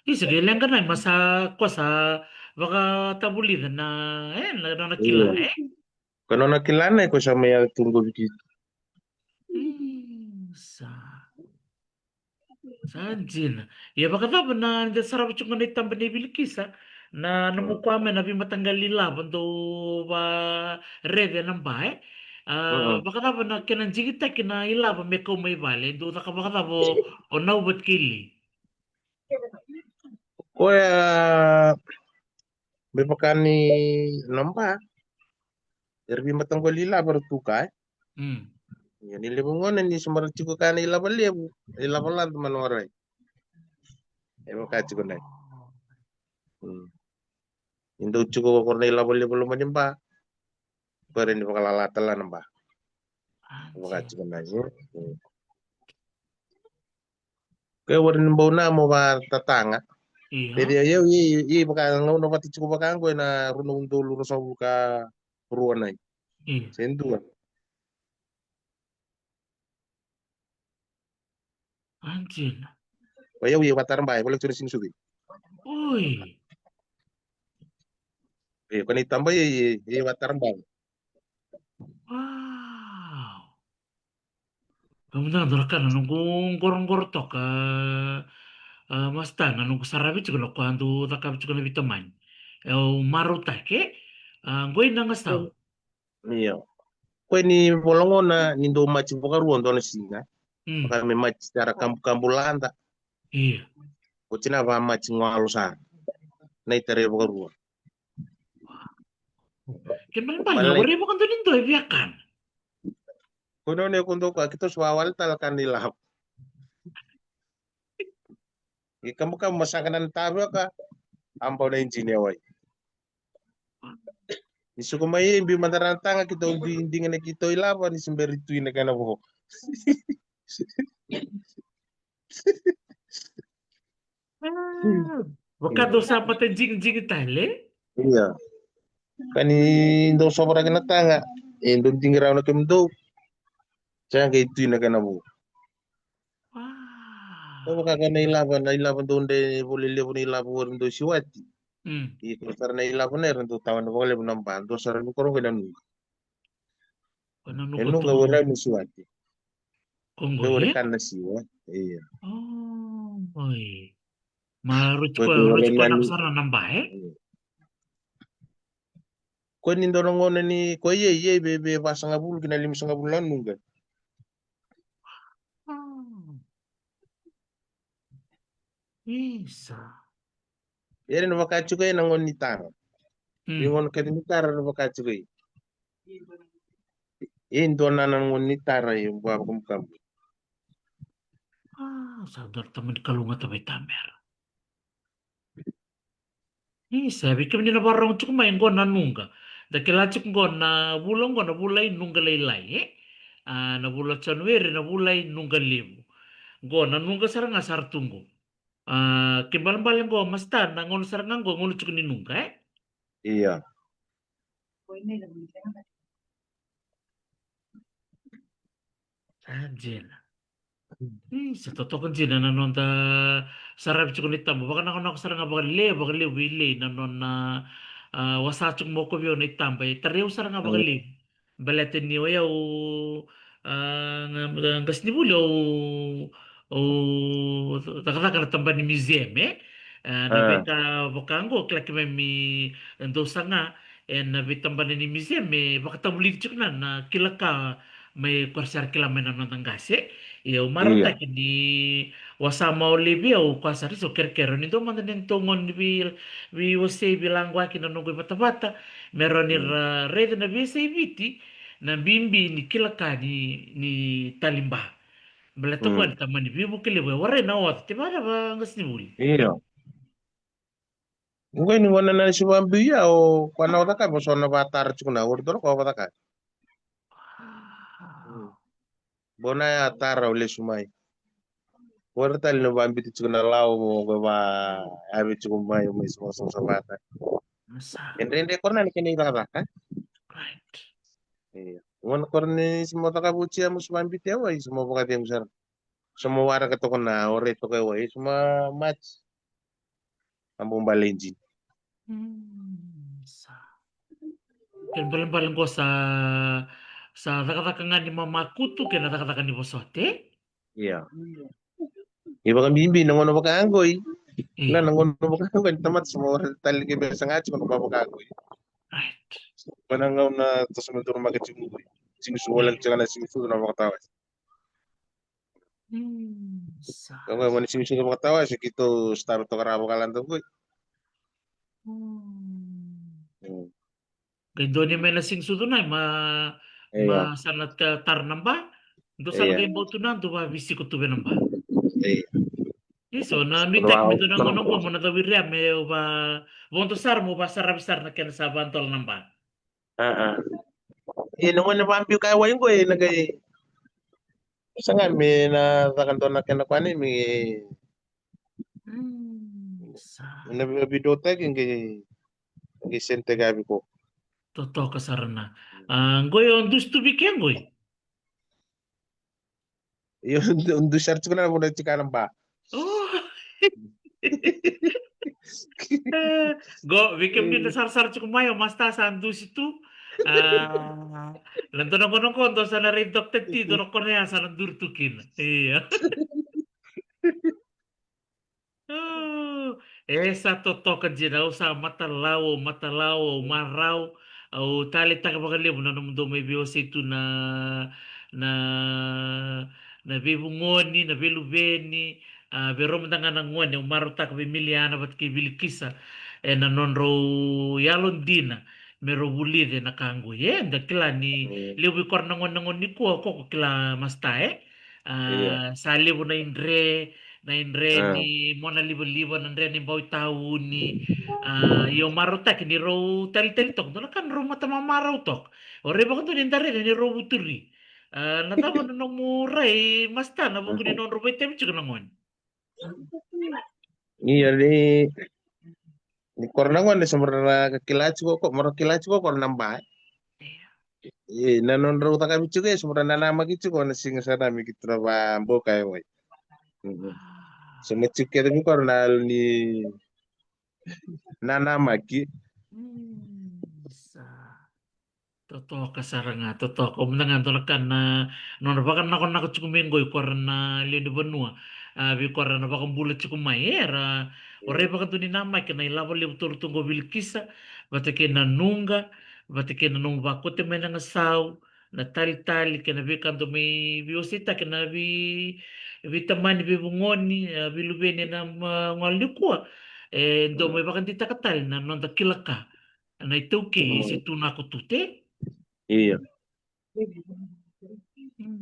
Isa, ke leqa na, ma sa, ko sa vakatavulica na, e, na, na nona kila, e? Ko nona kila na, ko sa mai yaco tu qo vei keitou. Mm, sa. Sa dina. Ia vakacava na, da sarava tiko na itaba nei Vilikisa, na, na nomu kua mai na veimataqali ilava dou vakaraica na ba, e? A, vakacava na kena jigitaki na ilava me kau mai vale, dou caka vakacava o, o Nau vata kei Li? Koya, me vaka ni na ba, era veimataqali ilava era tu ka, e? Mm. Ia ni levu gona ni sa mara tiko ka na ilava levu, ilava lada ma na warai. E vaka tiko na. Mm. Ni dau tiko ko na ilava levu loma ni ba, ko ra ni vakalala tale na ba. Vaka tiko na. Mm. Ke wari ni bau na mo vakatataga. Io. Pedi a yau, i, i vaka gauna vata tiko vaka qo ena rua na udolu ruasagavulu ka rua nai. Io. Se dua. Anjina. O yau i Vataraba, e voleka tu na siga ni sucu. Oi. E, ko na itaba i, i, i Vataraba. Wow. Ka mada na dua na ka na noqu qoroqoro toka, a, masta, na noqu saravi tiko na kua dau cakavi tiko na veitamani. E au marautaki, e? A, qoi na gasau. Io. Koya ni volagona ni dau mati vakarua dua na siga. Mm. Vaka me mati sara kabukabu lada. Io. Ko tina va mati galo sara. Na itara vakarua. Ke balebale, balebale. Warai vakadua ni dua e viakana. Ko nona e ko dou ka, keitou sa wawale tale ka na ilava. E kamukamu ma saka na tavioka, a bau na ijini e wai. Ni suka mai e biu mada na taga, keitou di-, diga na keitou ilava, ni se bera ni tui na kena vo. Ah, vaka dou sa mata jigijigi tale? Ia. Ka ni dou sovaraki na taga, e dou digi rawa na kemudou. Sa qai tui na kena vo. Wow. Dou vaka ga na ilava, na ilava dou de vo lelevu na ilava o ira dou siwati. Mm. Ia ko sara na ilava na era dou tawa na vakalevu na ba, dou sara ni koro qai na nuqa. Ko na nuqa tu. E nuqa o ira ni siwati. Ko qo, e? Dou ori kana siwa, ia. Oh, oi. Ma rui tiko, rui tiko na sara na ba, e? Ia. Ko ni dua na gauna ni, ko ia, ia, ve, ve vasagavulu ki na limasagavulu na nuqa. Ah. Isa. Ia era na vaka tiko e na gauna ni tara. Mm. Ni gauna kece ni tara era vaka tiko e. E dua na gauna ni tara e vua vakamukamu. Ah, sa dua na tamani kalougata vei tamera. Isa, vei kemuni na vakarorogo tiko mai, qo na nuqa. Da kila tiko qo na vula, qo na vula i nuqa lailai, e? A, na vula Janueri, na vula i nuqa levu. Qo na nuqa sara ga sara tu qo. A, ke balebale qo, masta, na gauna sara ga qo, gauna tiko ni nuqa, e? Ia. Sa dina. Ii, sa totoka dina na noda saravi tiko na itaba. Vakanakonako sara ga vakalevu, vakalevu i lei na nona, a, wasa tiko mo kovi au na itaba. E tarai au sara ga vakalevu. Baleta ni o yau, a, ga, ga, qasenivuli au, au cakacaka na tabana ni museum, e? A, na veika vaka qo, kila keimami dou saga, e, na veitabana ni museum, e vakatavulici tiko na, na kila ka, Mai ko ra sa ra kila mai na noda qase. Ia au marautaki ni o sa mau laivi au ko a sa ra sa kerekere ni dua mada ni tou gone ni vei, veiwasei, veilaquaki na noqu ivatavata me rawa ni ra raica na veiyasai Viti na bibi ni kila ka ni, ni taliba. Baleta ko ni tamani veivuke levu e warai na oca te vacava qasenivuli. Io. Qo ni gona na sivabiu ia o koya na o caka, vosona vatara tiko na ori dora ko a vacaka. Bona ya tara o lesu mai. Ora tale na vabiti tiko na lau mo qo va ave tiko mai o mai savasava tale. E dredre kora na kena icakacaka. Io. Gona kora ni simo caka vutia mo sivabiti e wai simo vakacegu sara. Simo waraka toka na ore toka e wai simo mati. A bau bale i jini. Kena balebale qo sa, sa cakacaka ga ni mamakutu kei na cakacaka ni vosote. Ia. I vakabibi na gauna vakaqoi. Ia. Na gauna vakaqoi ni tamata sa mo tale ke besa ga tiko na vakaqoi. Right. Ko na gauna toso me toro maka tiko qoi. Sigi su wala tiko na sigi su na vakatawa. Sa. Ka qo mani sigi sucu vakatawa se keitou staro toka ra vakalada qoi. Qai doni mai na sigi sucu nai ma, ma sa na tara na ba. Do sa na qai bau tu na do va visiko tu ve na ba. Iso na nuitaki me dua na gauna qo mo na cawiria me va vodo sara mo va saravi sara na kena sa vadola na ba. Aa. E na gone vabiu ka e wai qo e na qai. Sa ga me na caka dua na kena kua ni me. Na vividotaki qai qai senteki a viko. Totoka sara na. A qoi o dusi tu vike qoi. Io, dusi sara tiko na vuna tika na ba. Qo vei kemuni na sarasara tiko mai o masta sa dusi tu. Na dua na qo na qo dua sa na rei dokta ti dua na kona ya sa na duri tu kina. Io. E sa totoka dina, au sa matalau, au matalau, au marau, au taleitaka vakalevu na nomudou mai veiwasei tu na, na, na veivugoni, na veiluveni, a, vei rau mada ga na gone, au marautaka vei Miliana vata kei Vilikisa, e na nodrau yalodina, me rau vulica na ka qo. E, da kila ni levu i kora na gone, na gone nikua, koko kila masta, e? A, sa levu na idre, na idre ni mona livaliva, na idre ni bau itauni. A, io marautaki ni rau talitali toka, dua na ka ni rau matamamarau toka. O rei vakadua ni da raica ni rau vuturi. A, na cava na nomu rai masta na vuku ni nodrau vaitavi tiko na gone. Io ni, ni kora na gone sa mora na kila tiko ko, mora kila tiko kora na ba. E, na nodrau cakavi tiko e, sa mora nanamaki tiko na siga sa na miki tura va boka e wai. Sa ma tiko kece mi kora na ni nanamaki. Totoka sara ga, totoka. O mada ga dua na ka na nona vakanakonako tiko mai qo i kora na lewe ni vanua. A, vei kora na vakabula tiko mai. Era, o rai vakadua ni namaki na ilavo levu tolu tu qo Vilikisa, vata kei na nuqa, vata kei na nomu vakote mai na gasau, na talitali, kei na veika dou mai veiwaseitaki na vei, veitamani, veivugoni, a, veiluveni ena, a, gole nikua. E, dou mai vakadeitaka tale na noda kila ka. Na iTaukei se tu na ko tu te? Io.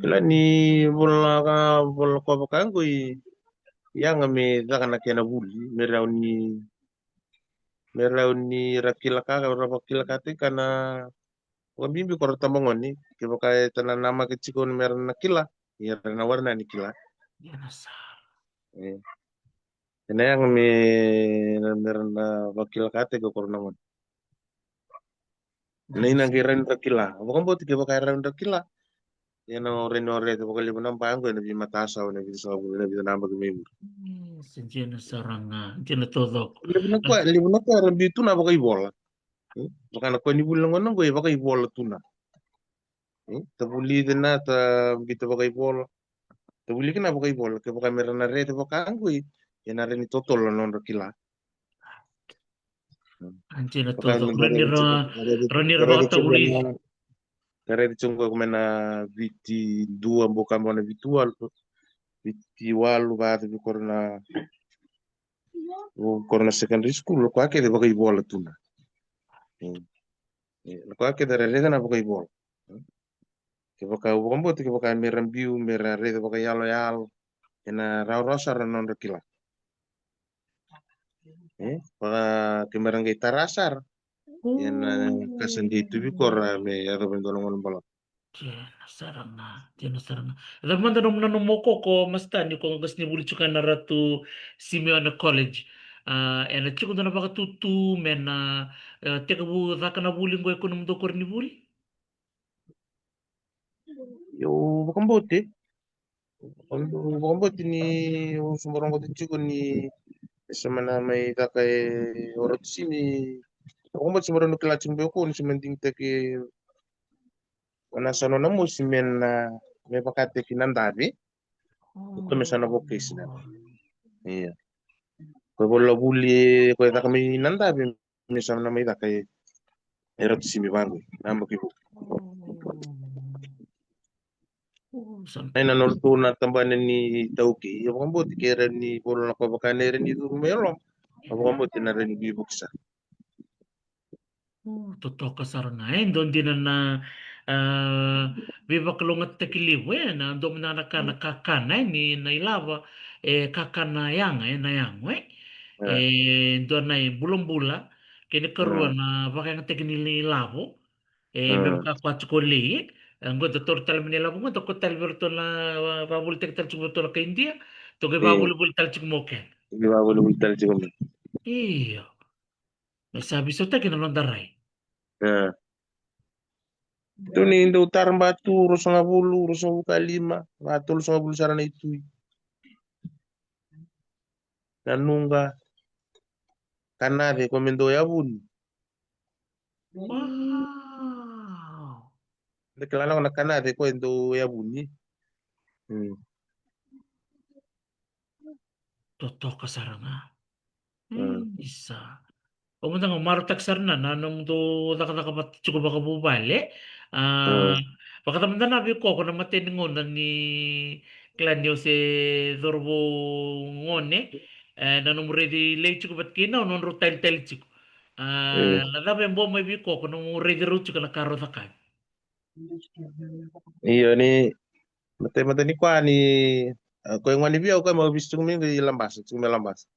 Kila ni vola ka, vola ko vaka qo i yaga me caka na kena vuli, me rau ni, me rau ni ra kila ka, ra vakila ka te ka na vakabibi ko ra tabagone, ke vaka e ta na namaki tiko me ra na kila, ia ra na wara na ni kila. Ia na sa. E. Ena yaga me, me ra na vakila ka tiko ko ra na gone. Na ina qai rawa ni ra kila. Vakabauti ke vaka e rawa ni ra kila. Ia na o rawa ni o raica vakalevu na ba qo ena veimatasawa, ena veisagavulu, ena vei na yabaki mai muri. Se dina sara ga, dina taucoko. Levu na koya, levu na koya ra biu tu na vakaivola. Vaka na koya ni vuli na gona qo e vakaivola tu na. E, ta vulica na, ta biuta vakaivola. Ta vuli kina vakaivola, ke vaka me ra na raica vaka qo i, e na rawa ni totolo na nodra kila. Anti na toto, rawa ni ra, rawa ni ra vakatavuli. Ka raici tiko qo me na Viti dua, bau kaba na Viti walu. Viti walu, vayaco vei koro na, vei koro na secondary school, o koya kece vakaivola tu na. Mm. E, o koya kece ra raica na vakaivola. Mm. Kevaka au vakabauta, kevaka me ra biu, me ra raica vakayaloyalo, ena rawarawa sara na nodra kila. E, vaka ke me ra qai tara sara, ena ka sa dei tu vei koro me yacova e dua na gauna balavu. Dina sara ga, dina sara ga. E cava mada nomu nanuma o koya, Masita, ni ko qasenivuli tiko ena Ratu Simeone College? A, ena tiko dua na vakatutu me na, e, tekivu caka na vuli qo e kua nomudou koronivuli? Io, au vakabauta. Au vakabauta ni au se bau rogoca tiko ni se mani mai caka e Ratu Simi. Au vakabauta se bau rogoca tiko beka ni se mani digitaki o na sa nona mosi me na, me vakataki Nadabe. Ko me sa na vocation. Ia. Ko e vola vuli, ko e caka mai Nadabe, me sa na mai caka e, e Ratu Simi vaqo. Na yabaki vou. Ai na nodratou na tabana ni taukei. Ia vakabauta ke ra ni vola na ko vaka na era ni curu mai loma. Au vakabauta na ra ni veivuke sara. O, totoka sara ga, e, dua dina na, a, veivakalougatataki levu, e, na dua mada na ka na kakana, e, ni na ilavo, e, kakana yaga, e, na yago, e. E, dua na ibulabula, kei na karua na vakayagataki ni ilavo, e, me vaka koya tiko lei, e. E, qo da taura tale mai na ilavo, qo da kau tale vei ratou na, a, vakavolitaki tale tiko vei ratou na kai Idia, tou qai vakavolivoli tale tiko mai o keda. Qai vakavolivoli tale tiko mai. Io. Me sa veisautaki na noda rai. E. Tou ni dau tara ba tu ruasagavulu, ruasagavulu ka lima, va tolusagavulu sara na itui. Na nuqa. Kanace ko me dau yavuni. Wow. Da kila na kanace ko e dau yavuni. Mm. Totoka sara ga. Mm. Isa. O mada ga marautaka sara na, na nomudou cakacaka vata tiko vakavuvale. A, vakacava mada na vei koya na matai ni gauna ni kila ni o se cauravou gone. E, na nomu raici lei tiko vata kei na o nodrau talitali tiko. A, na cava e bau mai vei koya na nomu raici rau tiko na ka rau cakava. Io ni, mata, mata ni koya ni, a, koya e gone vei au, koya me visi tiko mai qo i Labasa, tiko mai Labasa.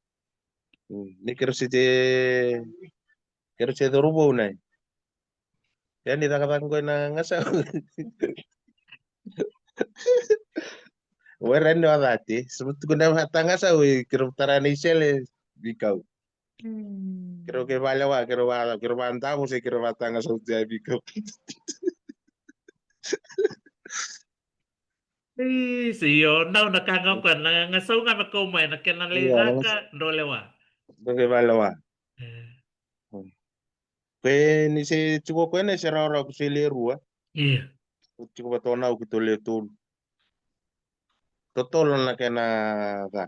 Mm, ni keirau se, keirau se cauravou na. Ia ni cakacaka qo na gasau. Wera ni o cati, se me tukuna vata gasau, keirau tara na isele, veikau. Mm. Keirau ke valewa, keirau va, keirau va damu se keirau vata gasau tia veikau. Isi, io, nau na ka ga koya, na gasau ga me kau mai, na kena lai caka, dro lewa. Dro ke valewa. E. Mm. Ke ni se tiko koya na se rawarawa ko se le rua. Io. Ko tiko vata o nau keitou le tolu. Totolo na kena ca.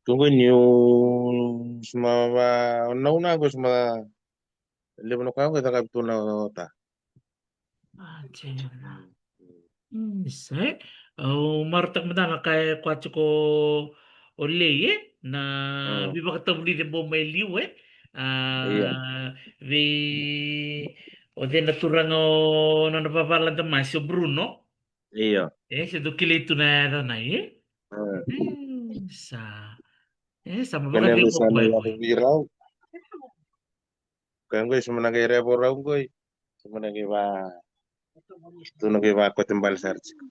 Ko qo niu sema va, nau na qo sema levu na ka qo e cakavi tu na ota. A, dina. Mm, se. Au marautaka mada na ka e koya tiko o lei, e? Na veivakatavulici e bau mai liu, e? A, vei o cei na turaga o nona vavala da masi o Bruno. Io. E, se dou kilai tu na yaca na, e? Mm. Mm, sa. E, sa ma vakacegu koya mai. Koya qo e sema na qai revo rau qo. Sema na qai va. Tu na qai va kote bale sara tiko.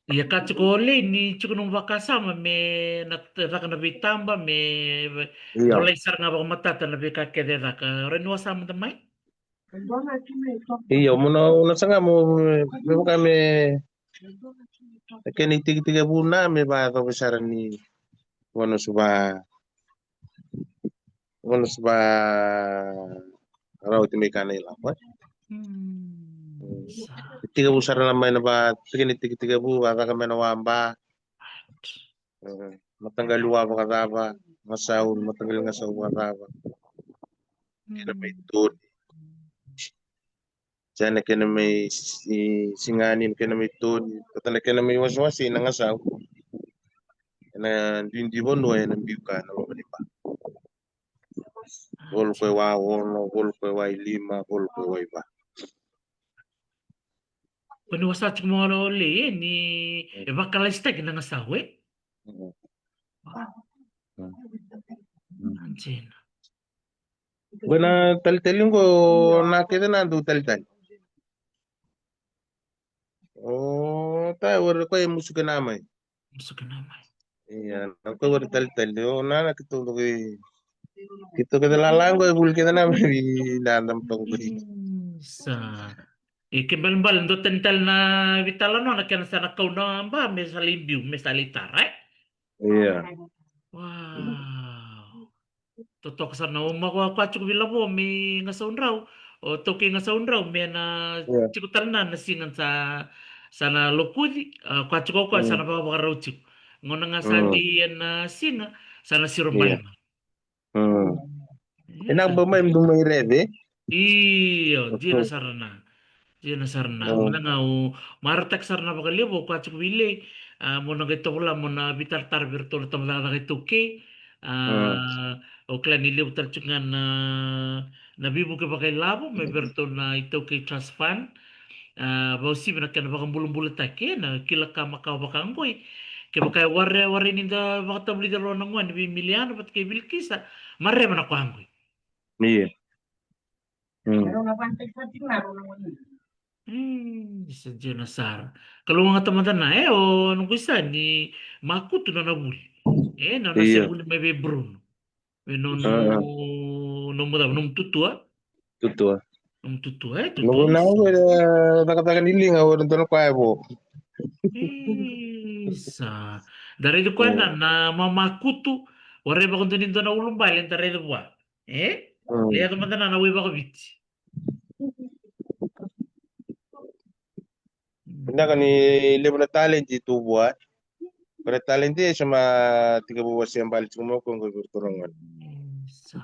Ia ka tiko o lei ni tiko nomu vakasama me na caka na veitaba me, me volai sara ga vakamatata na veika kece e caka. Rai ni wasama da mai? Io, mo na, mo na saga mo me, me vaka me, me kena itikitiki e vuna me vayacova sara ni vanosu va, vanosu va rauti mai kana ilavo, e. Mm. Sa. Tiki vu sara na mai na va, tiki ni tikitiki vu, vacaka mai na waba. Mm. Mataqali wa vakacava, gasau, mataqali gasau vakacava. Ena mai toni. Sa na kena mai si-, sigani, na kena mai toni, vata na kena mai wasewase ina gasau. Ena duidui vanua ena biu ka na loma ni ba. Volo ko e wa ono, volo ko e wa i lima, volo ko e wa i va. Ko ni wasa tiko mo lei, e, ni e vakalasitaki na gasau, e? Mm. Mm. Anjina. Ko na talitali qo na kece na dau talitali. O, ta, ori ko e musuka na mai. Musuka na mai. Ia, na ko ori talitali. O, na, na keitou dau, keitou kece lala qo e vuli kece na mai, na, na mataqu. Isa. E ke balebale dau tani tale na veitalanoa na kena sa na kau na ba me sa lai biu, me sa lai tara, e? Ia. Wow. Totoka sara na uma ko a koya tiko vei Lavo me Gasaudrau. O taukei Gasaudrau me na tiko tale na, na siga sa, sa na lokuci, a, koya tiko o koya sa na vakavakarau tiko. Gauna ga sa dei ena siga, sa na siro mai. Mm. Ena ba mai mdu mai reve. Io, dina sara na. Dina sara na. Mada ga au marautaka sara na vakalevu o koya tiko vei Lei. A, mo na qai tovolea mo na veitaratara vei iratou na tabacakacaka iTaukei. A, au kila ni levu tale tiko ga na, na veivuke vakailavo mai vei iratou na iTaukei Trust Fund. A, vakauasivi na kena vakabulabulataki na kila ka makawa vaka oqoi. Kevaka e ware, ware ni da vakatavulica rawa na gone vei Miliana vata kei Vilikisa, mareva na koya oqoi. Ia. Mm. Mm, sa dina sara. Kalougata mada na, e, o noqu isa ni Makutu na nona vuli. E, na nona se vuli mai vei Bruno. E, nomu, nomu cava, nomu tutua? Tutua. Nomu tutua, e, tutua. Noqu na, e, cakacaka ni liga, o dua na koya e vo. Isa. Da raici koya na, na mama Kutu, warai vakadua ni dua na ulubale, da raici vua. E? Mm. Lei yaco mada na, na wai vakaviti. Vinaka ni levu na talenti tu vua. Ko na talenti e sa ma tika vua se bale tiko mo ko qo vei iratou na gone. Isa.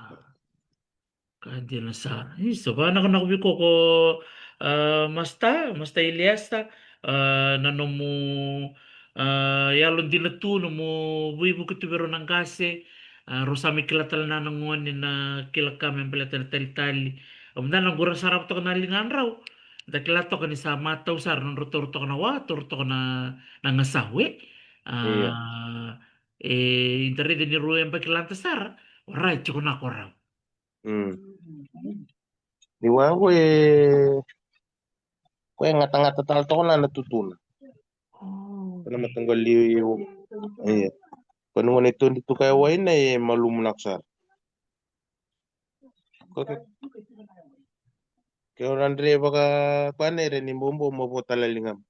Ka dina sara. Isa, vanakonako vei koko, a, Masta, Masta Iliesa, a, na nomu, a, yalodina tu, nomu veivuke tu vei rau na qase, a, rau sa mai kila tale na, na gone na kila ka me baleta na talitali. A, mada na qura sa rawa toka na ligadrau. Da kila toka ni sa matau sara na nodrau taura toka na wa, taura toka na, na gasau, e? A, e, da raica ni rau yabaki lada sara, warai tiko na ko rau. Mm. Ni wa qo e, ko e gatagata tale toka na, na tutuna. Ko na mataqali, e. Ko ni gone toni tu ka e wai na e malumu nako sara. Ko ke, ke o na dre vaka koya na ira ni bobo mo vo tale ligamu.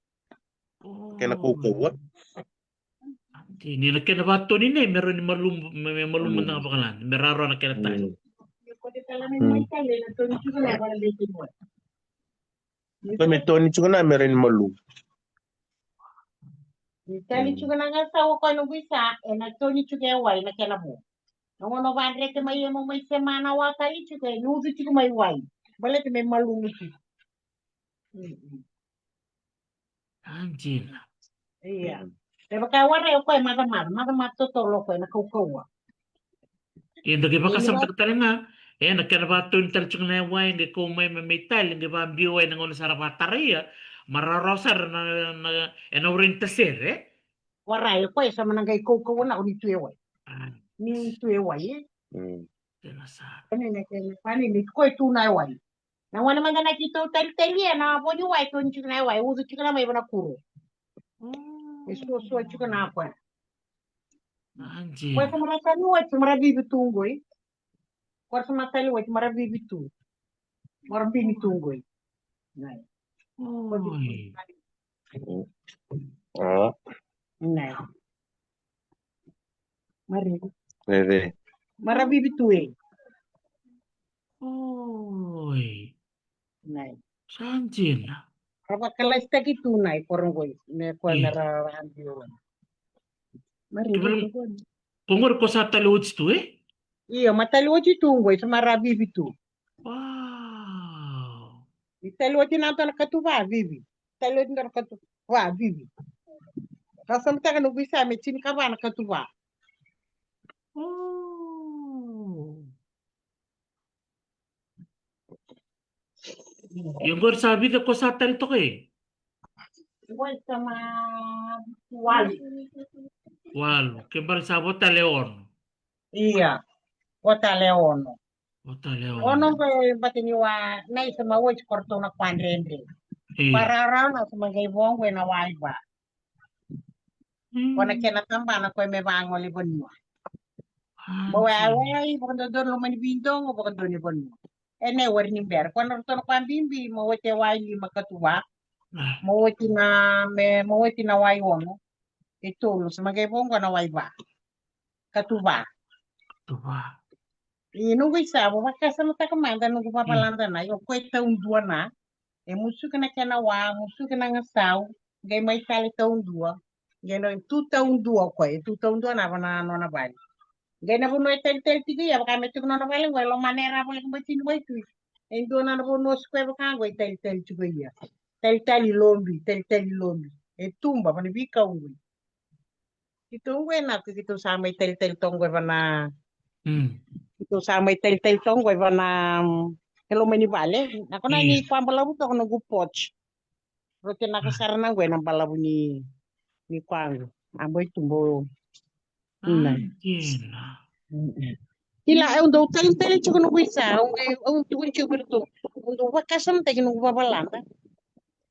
Kena kaukauwa. Ni na kena vatoni nei me rawa ni malumu, me, me malumu na vakalana, me rawarawa na kena tali. Mm. Ko me toni tiko na me rawa ni malumu. Ni tali tiko na gasau o koya na guisa, e na toni tiko e wai na kena vo. Na gauna o vadrete mai e mo mai sema na wa tali tiko, e nucu tiko mai wai. Baleta me malumu tiko. Mm-mm. Anjina. Ia. E vaka e warai o koya e macamaca, macamaca totolo o koya na kaukauwa. Ia da qai vakasamataka tale ga, e na kena vatoni tale tiko na e wai, qai kau mai me mai tali, qai vabiu wai na gauna sara vatara ia, ma rawarawa sara na, na, e na ura ni tasere, e? Warai, o koya sa mana qai kaukauwa na o ni tu e wai. Ni tu e wai, e? Mm. Tena sa. Kani na kena, kani ni koya tu na e wai. Na gone mada na keitou talitali e na vo ni wai, toni tiko na e wai, ucu tiko na mai vana kuro. Mm. E suasua tiko na koya. Anji. Koya sa mara tali wai, sa mara vivi tu qoi. Koya sa mara tali wai, sa mara vivi tu. Mara bini tu qoi. Nai. Oi. A. Nai. Mari. Veve. Mara vivi tu e. Oi. Nai. Sa dina. Ra vakalasitaki tu nai, ko rogoi. Me koya me ra, ra biu. Mari. Ko qori ko sa tali oti tu, e? Io, ma tali oti tu qoi, sa mara vivi tu. Wow. Ni tali oti na dua na katuva, vivi. Tali oti dua na katuva, vivi. Ka sa mataka noqu isa me tinikava na katuva. Oh. Ia qori sa vica ko sa tali toka i? Qori sa ma walu. Walu. Ke bale sa vo tale ono. Ia. Vo tale ono. Vo tale ono. Ono qo e bati ni wa na isa ma oti ko ratou na kwadredre. Ia. Pararau na sa ma qai vo qo e na wai va. Ko na kena tabana ko e me vagole vanua. Mo wai, wai, vakadodonu loma ni vidogo, vakadodonu ni vanua. E ne wari ni bera. Ko na ratou na kwa bibi, mo oti e wai lima katuva. Mo oti na, me, mo oti na wai ono. E tolu, sa ma qai vo qo na wai va. Katuva. Katuva. I noqu isa, vo vakasamataka mada noqu vavalada na, io ko e taudua na. E musuki na kena wa, musuki na gasau, qai mai tale taudua. Qai na tu taudua o koya, e tu taudua na va na nona vale. Qai na vanua e talitali tiko ia, vaka me tiko nona vale qo, e lomana e ra voleka bati ni waitui. E dua na vanua sikoe vaka qo, e talitali tiko ia. Talitali lobi, talitali lobi. E tuba, va na veikau qo. Keitou qo e na, keitou sa mai talitali toka qo e va na. Keitou sa mai talitali toka qo e va na, mm, e loma ni vale. Na kona ni kwa balavu toka noqu porch. Rau tinaka sara na qo e na balavu ni, ni kwa qo. A boi tubo. Ina. Kila, au dau talitali tiko noqu isa, au qai, au tukuni tiko vei iratou. Au dau vakasamataki noqu vavalada.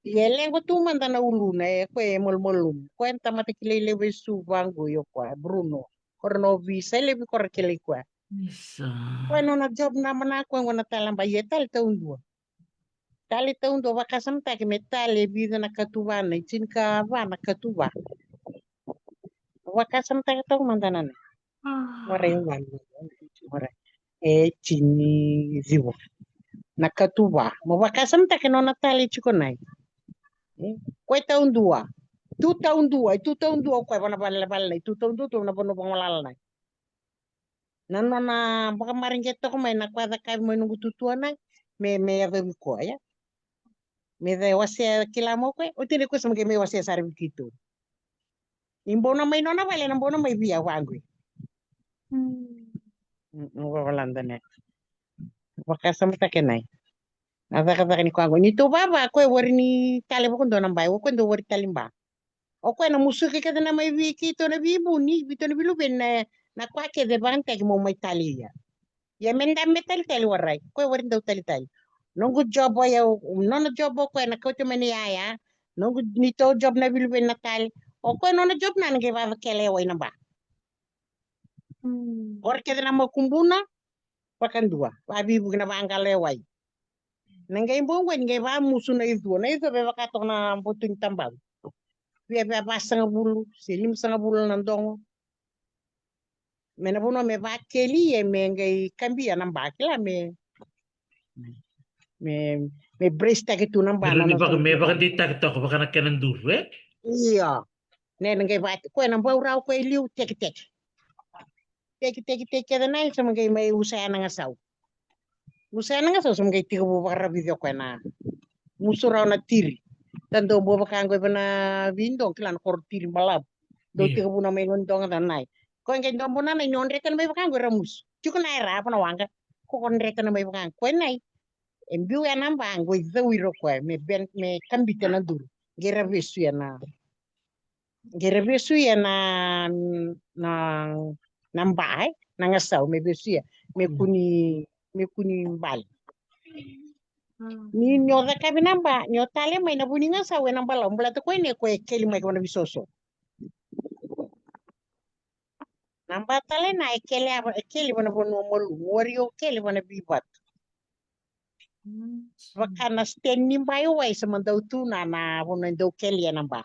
Ia e leqa tu mada na uluna, e koya e malumalumu. Koya na tamata kilai levu e Suva qo, io koya, Bruno. Ko ra na ovisa, e levu ko ra kilai koya. Isa. Koya nona job na mana koya qo na tale na ba, ia e tale taudua. Tale taudua, vakasamataki me tale e vica na katuva na, e tinikava na katuva. Vakasamataki toka mada na na. Warai, warai, warai. E tini ciwa na katuva. Mo vakasamataki nona tale tiko nai. E, koya taudua. Tu taudua, e tu taudua o koya va na vale, vale nai. Tu taudua, tu na vanua vagalala nai. Na nona vakamareqeta toka mai na koya cakavi mai noqu tutua nai. Me, me yacovi koya. Me ca wasea kila mo koya. O tini koya sa me qai me wasea sara vei keitou. Ni bau na mai nona vale, na bau na mai via vaqo. Mm, vavalada ne. Vakasamataki nai. Na cakacaka ni koya qo. Ni tou vava, koya wari ni tale vakadua na ba, o koya dau wari tale ba. O koya na musuki kece na mai vei keitou na veivuni, veitou na veiluveni na, na kwa kece vakanitaki mo mai tale ia. Ia me da me talitali warai, koya wari dau talitali. Noqu job o yau, nona job o koya na kauta mai na yaya, noqu ni tou job na veiluveni na tale. O koya nona job na na qai vakakele e wai na ba. Ora kece na makubuna, vakadua, vavivuki na vaqalo e wai. Na qai bau qo ni qai vamusu na icua, na icua vevaka toka na botu ni tabau. Via via vasagavulu, se limasagavulu na dogo. Me na vanua me vakeli e me qai kabia na ba kila me, me, me brace taki tu na ba na me vaka, me vakadeitaki toka vaka na kena duru, e? Io. Ne na qai vati, koya na bau rau koya e liu tekiteki. Tekiteki, teki kece nai sa me qai mai usa ya na gasau. Usa ya na gasau sa me qai tikavu vakaravici o koya na musu rau na tiri. Tadou bau vaka qo e va na vidogo kila na koro tiri balavu. Dou tikavu na mai goni doga da nai. Koya qai dou bau na nai ni o dreta na mai vaka qo e ra musu. Tiko na era va na waqa. Ko ko dreta na mai vaka qo e nai. E biu ya na ba qo e cau ira o koya me ben, me kabita na duru. Qai ra vesu ya na Qai ra vesuia na, na, na ba, e? Na gasau me vesuia, me kuni, me kuni bale. Ni, ni o cakavi na ba, ni o tale mai na vu ni gasau ena balau, baleta koya ne koya e keli mai ko na visoso. Na ba tale na e keli, e keli va na vanua malumu, wari o keli va na vivatu. Vaka na sten ni ba e wai sa ma dau tu na, na vanua e dau kelia na ba.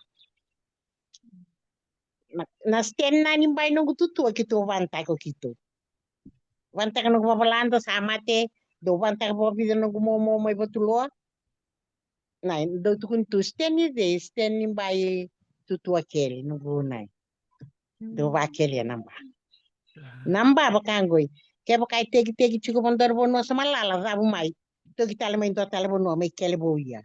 Na, na sten na ni ba e noqu tutua keitou vanataka o keitou. Vanataka noqu vavalada sa mate, dau vanataka vakavica noqu momo mai Vatuloa. Na, dau tukuni tu sten ni cei, sten ni ba e tutua keli, noqu nai. Dau vakelia na ba. Na ba vaka qoi. Kevaka e tekiteki tiko vadua na vanua sa malala, cavu mai. toki tale mai dua tale vanua mai kele vou ia.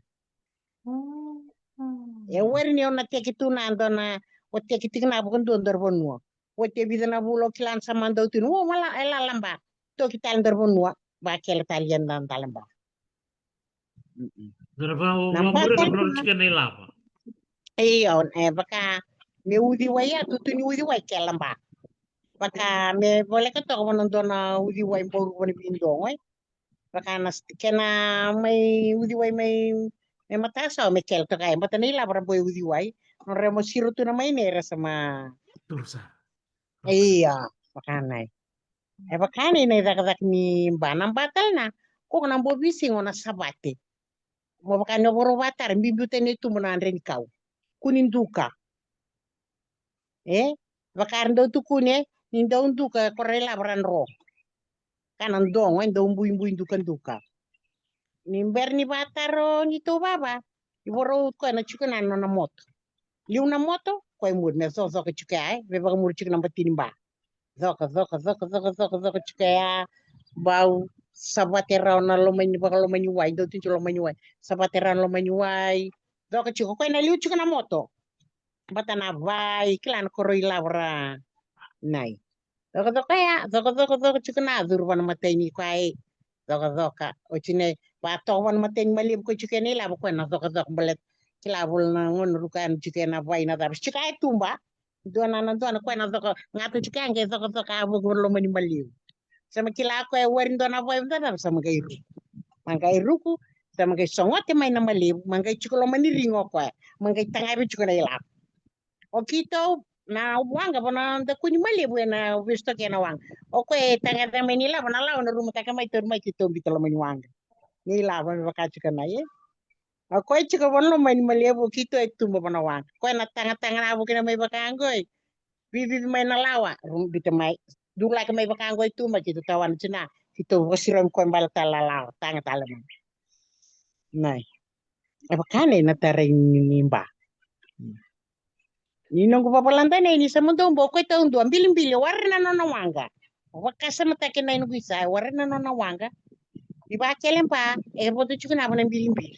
E wari ni au na teki tu na dua na, o teki tiko na vakadua dua na vanua. Oti e vica na vula o kila na sa ma dau tu ni o mala e lalaba. Toki tale dua na vanua, vakele tale ia na dalaba. Dua na va o Na vamuri na vamuri tiko na ilava. Io, e vaka me uciwai a tutu ni uciwai ke laba. Vaka me voleka toka vana dua na uciwai bauru vana vidogo e. Vaka na kena mai uciwai mai me matasawa me kele toka e bata na ilava ra boi uciwai. Nodra mo siro tu na mai ne ra sa ma. Turusa. Ia, vaka nai. E vaka nai na icakacaka ni ba na ba tale na. Ko na bo visi go na savate. Mo vaka ni o voro vatara bibiu tani e tubu na dre ni kau. Kuni duka. E vaka era dau tukuni e ni dau duka ko ra ilava ra dro. Ka na dogo e dau buibui dukaduka. Ni bera ni vataro ni tou vava. I vorou koya na tiko na nona moto. Liu na moto koya muri me cocoka tiko ya e ve vakamuri tiko na batini ba. Coka coka coka coka coka coka tiko ya. Bau savate rawa na lomani vakalomani wai dau tiko lomani wai. Savate rawa na lomani wai. Coka tiko koya na liu tiko na moto. Bata na vai kila na koro i lavora nai. Coka coka ya coka coka coka tiko na curu vana matai ni koya e. Coka coka oti ne va toka vana matai ni malevu koya tiko ya na ilava koya na coka coka baleta kila vula na gona ruka ya na tiko ya na vai na cava tiko ya e tuba. Dua na na dua na koya na coka gata tiko ya qe coka coka a vuki vana loma ni malevu. Sa ma kila koya e wari dua na vai vata cava sa ma qai ruku. Ma qai ruku sa ma qai sogote mai na malevu ma qai tiko loma ni rigo koya ma qai tagave tiko na ilava. O kitou na waqa vana dakuni malevu ena vesu toka ena waqa. O koya e tagave mai ni lava na lawa na rumataka mai tauri mai kitou bita loma ni waqa. Ni lava me vaka tiko na e. A koya tiko vana loma ni malevu o kitou e tuba vana waqa. Koya na tagataga na vuki na mai vaka qoi. Vivivi mai na lawa ruma bita mai. Dulaki mai vaka qoi tuba kitou tawana tina. Kitou vakasirami koya bala tale na lawa taga tale mai. Nai. E vaka nei na tarai ni ba. Ni noqu vavalada nei ni sa mudou bo koe taudua bilibili wara na nona waqa. Vakasamataki na inoqu isa e wara na nona waqa. Ni vakele ba e vodo tiko na vana bilibili.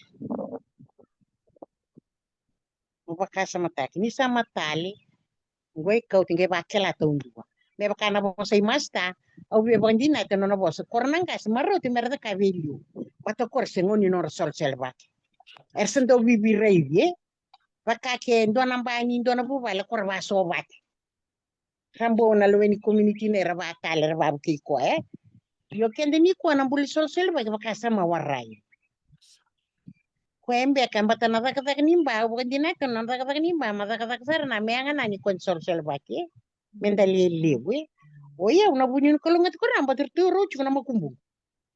Vakasamataki ni sa matali. Qoi kauti qai vakela taudua. Me vaka na vosa i masta. Au via vakadinata na nona vosa kora na qase marauti mera cakavi e liu. Vata kora se goni nora solosole vake. Era sa dau viviraivi e. Vaka ke dua na bani dua na vuvale kora vasovate. Ra bau na lewe ni community nei ra vatale ra vavukei koya e. Io keda nikua na buli solosole vake vaka sa ma warai. Koya e beka e bata na cakacaka ni ba au vakadinata na cakacaka ni ba ma cakacaka sara na me yaga na ni koya ni solosole vake. Me dali e levu e. O ia au na vuni ni kalougati ko ra bata ratou rau tiko na makubu.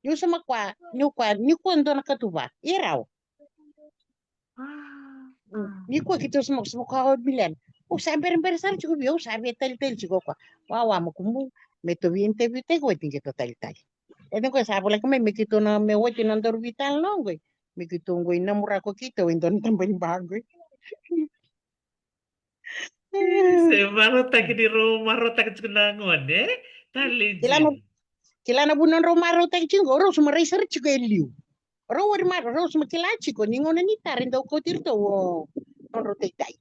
Niu sa ma koya niu koya ni koya dua na katuva e rawa. Ni koya kitou sa mako sa vaka o miliana. Au sa berebere sara tiko vei au sa via talitali tiko koya. Wawa makubu me tou via interview tiko oti qe tou talitali. E tiko sa voleka mai me kitou na me oti na daru vitala na oqoi. Me kitou oqoi na murako kitou e dua na tabani ba oqoi. Se marautaki ni rau marautaki tiko na gone e tale. Kila na vuna drau marautaki tiko rau suma rai sara tiko e liu. Rau wari mara rau suma kila tiko ni gauna ni tara e dau kauti iratou o nodrau taitai.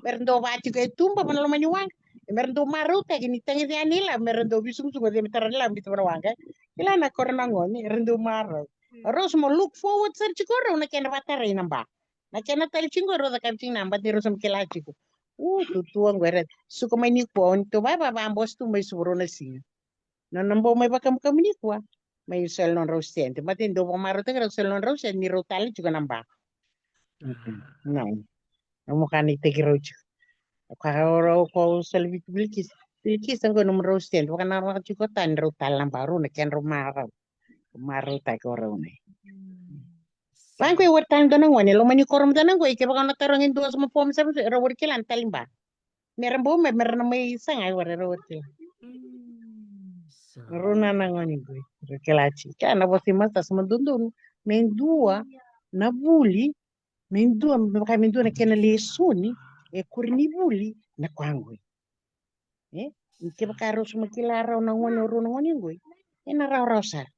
Mera dau va tiko e tuba vana loma ni waqa. Mera dau marautaki ni tagici yani ila mera dau visugusugu ci me tara ni la bita vana waqa. Kila na kora na gone era dau marau. Rau suma look forward sara tiko rau na kena vatarai na ba. Na kena tali tiko rau cakavi tiko na ba ni rau suma kila tiko. U tutua qo era suka mai ni kua oni tu vavavabosi tu mai suvu rau na siga. Nona bau mai vakamukamu ni kua mai soli nodrau sede mate dau vakamarautaki rau soli nodrau sede ni rau tale tiko na ba. Nai na moka ni teki rau tiko. Ka rau ko soli viki vilikisa vilikisa qo nomudrau sede vakanaraka tiko tani rau tale na ba rau na kedrau marau. Marautaki o rau nai. Vaqo e wari tale dua na gone loma ni koro mada na qo i kevaka na tarogi dua sama fomu sama rau wari kila na taliba. Mera bau me mera na mai sagai wara rau wara kila. Rau na na goni goi rau kila ti ka na vosa i masta sama dodonu me dua na vuli me dua me vaka me dua na kena lesoni e kori ni vuli na koya goi. E ni kevaka rau sama kila rau na goni o rau na goni goi e na raurau sara.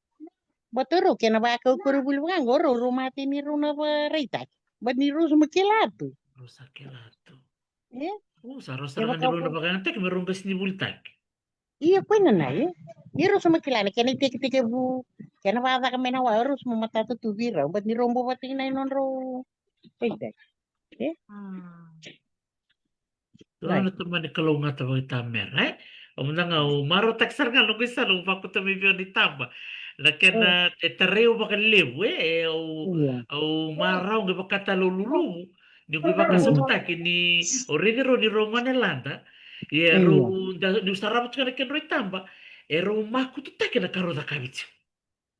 Baleta o rau kena vakaukauwa vuli vaka qo, o rau, rau mate ni rau na vakaraitaki. Baleta ni rau sa mai kila tu. Rau sa kila tu. E? Rau sa, rau sa rawa ni rau na vakayagataki me rau qai sega ni volitaki. Ia, koya na, e? Ni rau sa mai kila na kena itekitekivu, kena vakacaka mai na wai, o rau sa mai matata tu vei rau, baleta ni rau bau vakatekivu na nodrau raitaki. E? Dua na tamani kalougata vakaitamera, e? Au mada ga au marautaka sara ga noqu isa noqu vakauta mai vei au na itaba. Na kena e tarai au vakalevu, e? E au, au marau qai vaka tale au luluvu. Ni qai vakasamataki ni au raici rau ni rau gone lada. Ia rau, niu sarava tiko na kedrau itaba, e rau makututaki na ka rau cakava tiko.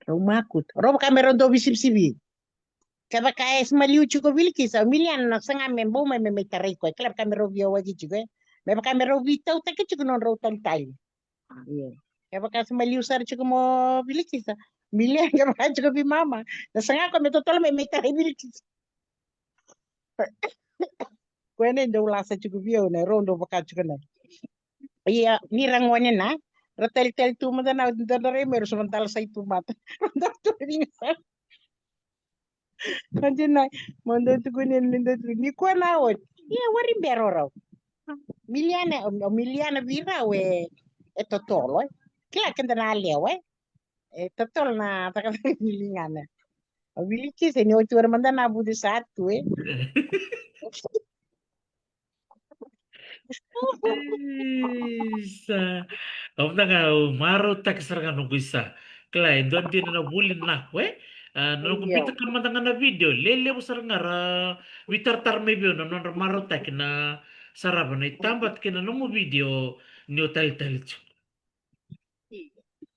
Rau makutu. Rau vaka me rau dau veisivisivi. Kevaka e sa maliu tiko o Vilikisa, o Miliana na saga me bau mai me mai tarai koya. Kila vaka me rau veiyawaki tiko, e. Me vaka me rau veitautaki tiko nodrau talitali. Ia. Kevaka sa maliu sara tiko mo Vilikisa, Miliana kevaka tiko vei mama, na saga koya me totolo mai me tarai Vilikisa. Koya na dau lasa tiko vei au na rau dau vaka tiko na. Ia, ni ra gone na, ra talitali tu mada na oti, dodro rai mai, ra sa mada lasai tu mada. Ra dau tu ni sa. Oti na, mo dau tukuni, ni dau tukuni. Ni koya na oti. Ia, wari bero rau. Miliana, o Miliana vei rau e, e totolo, e. Kila keda na lewa, e. E totolo na cakacaka ni ligana. O Vilikisa ni oti wara mada na vuce sa tu, e. Isa. Au mada ga au marautaka sara ga noqu isa. Kila, e dua dina na vuli nako, e? A, na noqu vita ka mada ga na video, lelevu sara ga ra veitaratara mai vei au na nodra marautaki na sarava na itaba kei na nomu video ni o talitali tiko.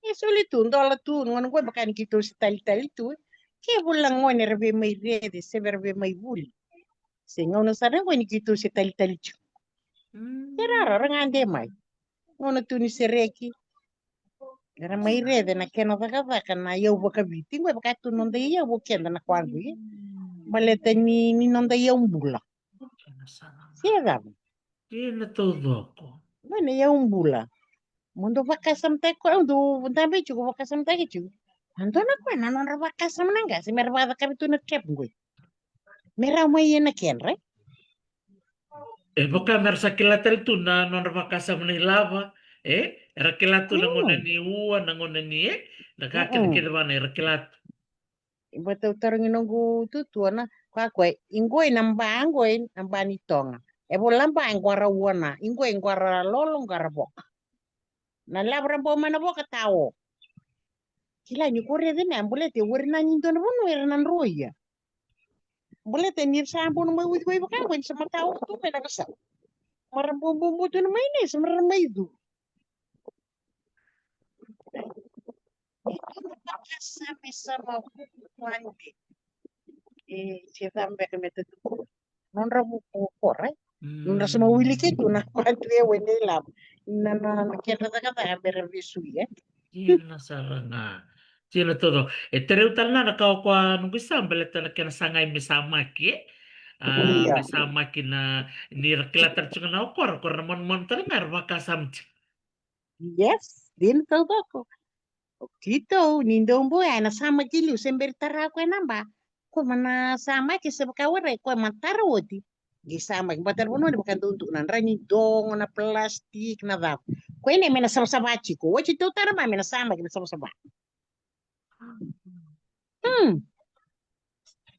E soli tu, dola tu, na gauna qo e vaka ni keitou se talitali tu. Ke vula gone era via mai rece, se via ra via mai vuli. Se gauna sara qo ni keitou se talitali tu. Era ra, ra gade mai. Gauna tu ni sereki. Era mai rece na kena cakacaka na iyau vakaviti. Qo e vaka tu noda iyau o keda na koya qo. Baleta ni, ni noda iyau bula. Se cava? Kena taucoko. Mai na iyau bula. Mo dou vakasamataki koya, au dau dabe tiko, vakasamataki tiko. A dua na koya na nodra vakasama na qase me ra vakacakavi tu na trap qoi. Me rau mai ia na kedra. E vaka me ra sa kila tale tu na nodra vakasama na ilava, e? Era kila tu na gauna ni ua, na gauna ni, e? Na ka kece kece vana era kila tu. Baleta au tarogi noqu tutua na, koya koya, i qoi na ba qoi, na ba ni toga. E vola ba e qo ra ua na, i qoi qo ra lolo, qo ra voka. Na lavo ra bau mai na voka ta o. Kila ni ko rece na, baleta e wari na ni dua na vanua era na droia. Baleta ni sa bau na mai uciwai vaka qoi ni sa mata o tu mai na kasa. Mara bau bau bau tu na mai nei, sa mara mai cu. Vakasama sa mavuku vadi. E, se cava beka me tatuka. Nodra vuku o kora, e? Nodra sa mawiliki tu na vatu e wene ilavo. Na, na, na kedra cakacaka bera vesuya, e? Dina sara ga. Dina taucoko. E tereu tale na na ka o koya noqu isa baleta na kena sagai me samaki, e? A, me samaki na, ni ra kila tale tiko na o kora, kora na manumanu tale ga era vakasama tiko. Yes, dina taucoko. O keitou, ni dou bau ya na samaki liu, se beri tara koya na ba. Koya ma na samaki se vaka warai, koya ma tara oti. Qai samaki, ba tara vanua ni vaka dou dua na dra ni dogo, na plastic, na cava. Koya na me na savasava tiko. Oti tou tara ma me na samaki na savasava. Hmm.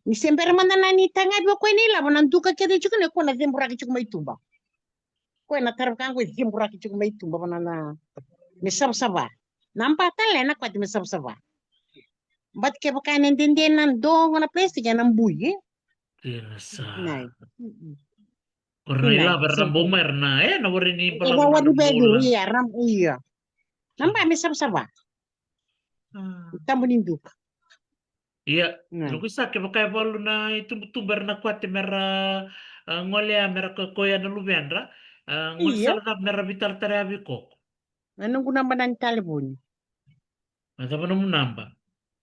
Ni se bera mada na ni tagavi o koya ni lavo na duka kece tiko na koya na ceburaki tiko mai tuba. Koya na tara vaka qo e ceburaki tiko mai tuba vana na me savasava. Na ba tale na kwati me savasava. But kevaka na dede na dogo na plastic na bui, e? Dina sa. Nai. Kora na ilava era na bau mai era na, e, na wari ni balavu na bau. Ia, era, ia. Na ba me savasava. Tabu ni duka. Ia, noqu isa kevaka e valu na itubutubu era na kwate me ra, a, golea me ra koya na luvedra, a, gole sara cava me ra veitaratara vei koko. Na noqu naba na ni talevoni. Na cava nomu naba?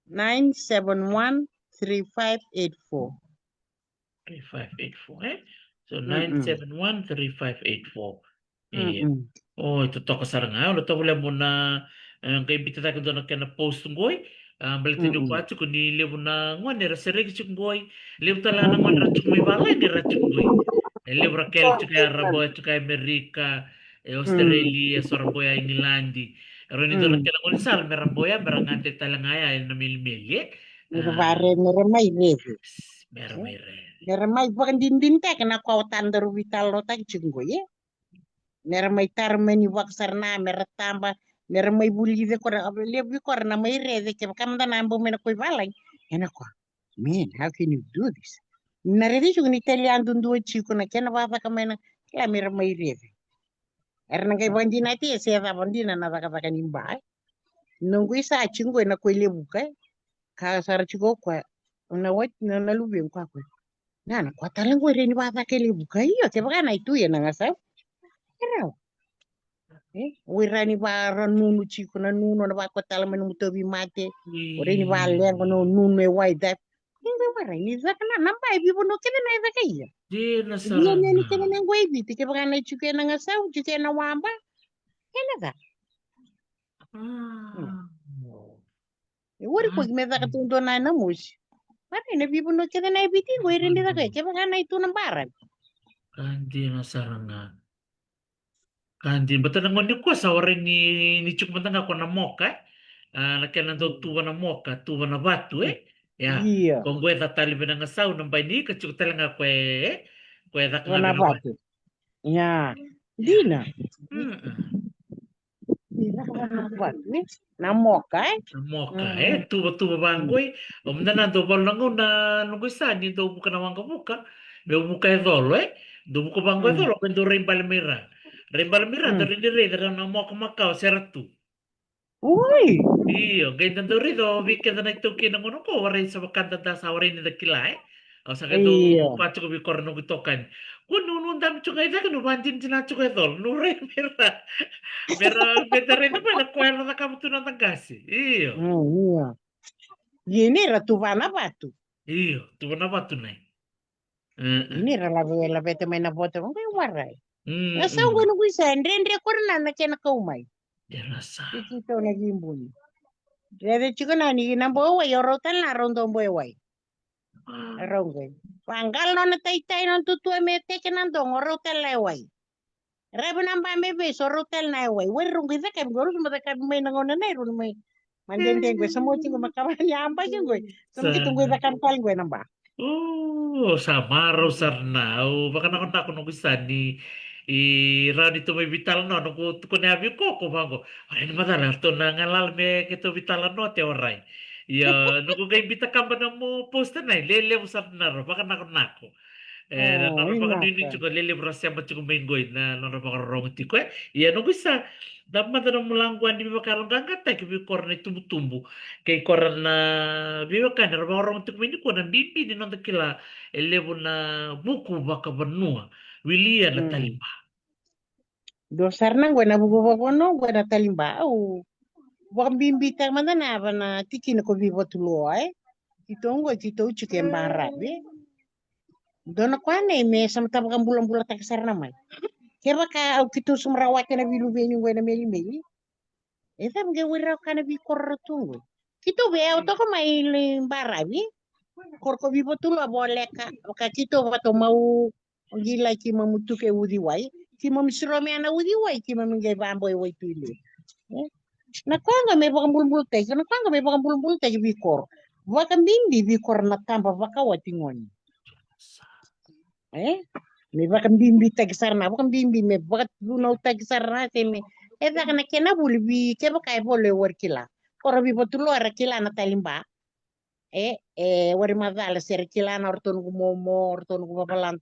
Nine seven one three five eight four. Three five eight four, e? So, nine seven one three five eight four. Ia. O, e totoka sara ga. Au na tovolea mo na, e, qai bita cake dua na kena post qoi. A, baleta ni o koya tiko ni levu na gone era sereki tiko qoi. Levu tale ga na gone era tiko mai valagi era tiko qoi. E levu ra kele tiko ya, ra boya tiko e Amerika, e Australia, so ra boya e Igiladi. E rawa ni dua na kele gone sara me ra boya, me ra gade tale ga ya ena melimeli, e. Me ra vare, me ra mai rece. Me ra mai rece. Me ra mai vakadinadinataka na koya o tadaru veitalanoataki tiko qoi, e. Me ra mai tara mai ni vakasara na, me ra taba, me ra mai vulica ko ra, levu vei ko ra na mai rece, kevaka mada na bau mai na koi valagi. Ena koya, man, how can you do this? Na rece tiko ni talia duadua tiko na kena vakacaka mai na, kila me ra mai rece. Era na qai vakadinati, e se cava dina na cakacaka ni ba, e. Noqu isa tiko qo ena koi Levuka, e. Ka sara tiko o koya, na wati, na, na luvequ ka koya. Na, na koya tale qo e rawa ni vacaka e Levuka, io, kevaka na i tu ia na gasau. E rawa. E, o ira ni vara nunu tiko na nunu, na vako tale mai nomu tauvimate. O ira ni valeqa na nunu e wai, that. Ni qai warai ni caka na, na ba e veivanua kece na e caka ia. Dina sara. Ia ni kece na qo e Viti, kevaka na i tiko ena gasau, tiko ena waba. Ena caka. E wari koya me caka tu dua na ena mosi. Warai na veivanua kece na e Viti qo e rawa ni caka ia, kevaka na i tu na baravi. Ka dina sara ga. Ka dina, baleta na gauna nikua sa warai ni, ni tiko mada ga ko na moka, e? A, na kena dau tuva na moka, tuva na vatu, e? Ia. Ko qo e ca tale vei na gasau, na bai ni ka tiko tale ga ko e, e? Ko e caka ga na vatu. Ia. Dina. Ni caka vatu, e? Na moka, e? Na moka, e? Tuvatuva vaqo, e? O mada na dau valu na gauna, noqu isa, ni dau vuka na waqavuka, meu vuka e colo, e? Dau vuka vaqo e colo, qai dau rai bale mai ra. Rai bale mai ra, dau rai ni raica ra na moka makawa se ra tu. Oi! Io, qai dau raica o vei keda na itaukei na gauna qo, warai sa vaka da, da sa warai ni da kila, e? Au sa qai dau pa tiko vei kora noqu itokani. Ko nu, nu dami tiko ga i cake, nu vadinadina tiko e colo, nu rai mai ra. Me ra, me da rai na mai na koya era cakava tu na da qase. Io. Io. Ia ni ra tuva na vatu. Io, tuva na vatu nai. Ni ra lave, laveta mai na vatu, qai warai. Na sau qo noqu isa, dredre kora na, na kena kau mai. Dina sara. Tiko na vibuni. Rece tiko na ni na boi wai, o rau tale na rau dau boi wai. Rau qai vaqala nona taitai, nona tutua me teke na dogo, o rau tale na e wai. Ravi na ba me vesu, o rau tale na e wai. Wai rau qai cakavi qo, rau sa ma cakavi mai na gauna na i rau mai. Ma dede qo, sa mo tiko ma kava ni a ba tiko qo. Sa ma keitou qai cakavi tale qo na ba. O, sa marau sara na, au vakanakonako noqu isa ni, i rawa ni tou mai veitalanoa, noqu tukuna ya vei koko vaqo. Warai ni macala, ratou na galala me keitou veitalanoa te warai. Ia, noqu qai biuta kaba na mo poster nai, lelevu sara na ra vakanakonako. E, na nodra vakanuinui tiko, lelevu ra sema tiko mai qoi, na nodra vakarorogo tiko, e. Ia, noqu isa, da mada na mulaqu a ni veivakayaloqaqataki vei kora na itubutubu. Kei kora na veiwekani era vakarorogo tiko mai nikua na bibi ni noda kila e levu na vuku vakavanua. Wili ia na taliba. Dua sara na qo na vuku vakavanua qo na taliba. Au vakabibitaka mada na yava na tikina ko Vivatuloa, e. Keitou qo, keitou tiko e Baravi. Dua na koya nei me sa mata vakabulabulataki sara na mai. Kevaka au keitou sa mara wati na veiluveni qo ena melimeli. E cava qai wai rau ka na veikoro tu qo. Keitou vei au toka mai Baravi. Koro ko Vivatuloa voleka, vaka keitou vakatomau, o qilai keimamu tuke uciwai, keimamu siromea na uciwai, keimamu qai vaboi wai tu i liu. E? Na koya ga me vakabulabulataki, na koya ga me vakabulabulataki veikoro. Vakabibi veikoro na taba vakawati gone. E? Me vakabibitaki sara na, vakabibi me vakavunautaki sara na se me. E caka na kena vuli vei kevaka e volo e wari kila. Koro Vivatuloa era kila na taliba. E, e wari macala se ra kila na o ratou noqu momo, o ratou noqu vavalada.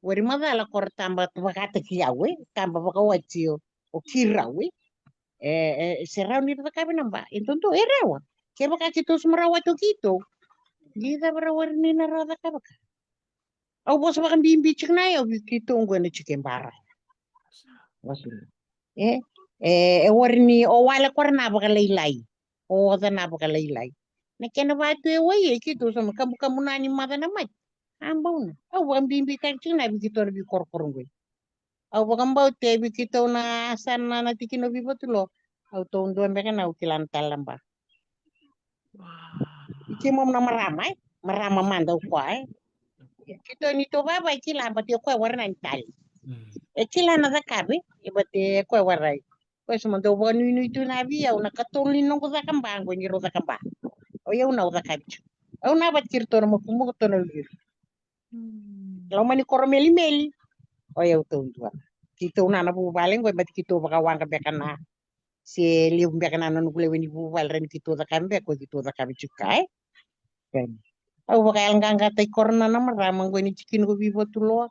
Wari macala ko ra taba vakataki au, e, taba vakawati o, o keirau, e. E, e, se rawa ni ra cakavi na ba. E dodonu, e rawa. Kevaka keitou sa mara wati o keitou. Qai cava ra wari ni na rawa cakava ka. Au vosa vakabibi tiko na yau vei keitou qo ena tiko e Bara. Vosa. E, e, e wari ni o wale kora na vakalailai. O oca na vakalailai. Na kena vatu e wai e keitou sa ma kabukabu na ni maca na mati. A bau na. Au vakabibitaki tiko na vei keitou na veikorokoro qoi. Au vakabauta e vei keitou na sa na, na tikina o Vivatuloa. Au tou dua beka na au kila na tale na ba. I keimami na marama, e? Marama mada o koya, e? Keitou ni tou vava e kila, but o koya warai na ni tali. E kila na cakave, e, but o koya warai. Koya sa mada dau vakanuinui tu na vei au na katolu ni noqu cakaba, qo ni rau cakaba. O yau na au cakavi tu. Au na vata kei ratou na makubuka, ratou na luviri. Loma ni koro melimeli. O yau taudua. Keitou na na vuvale qo, e, but keitou vakawaqa beka na, se levu beka na noqu lewe ni vuvale, ra ni keitou cakava beka, o keitou cakava tiko, e? Au vakayaloqaqataki koya na, na marama qo ni tikina ko Vivatuloa.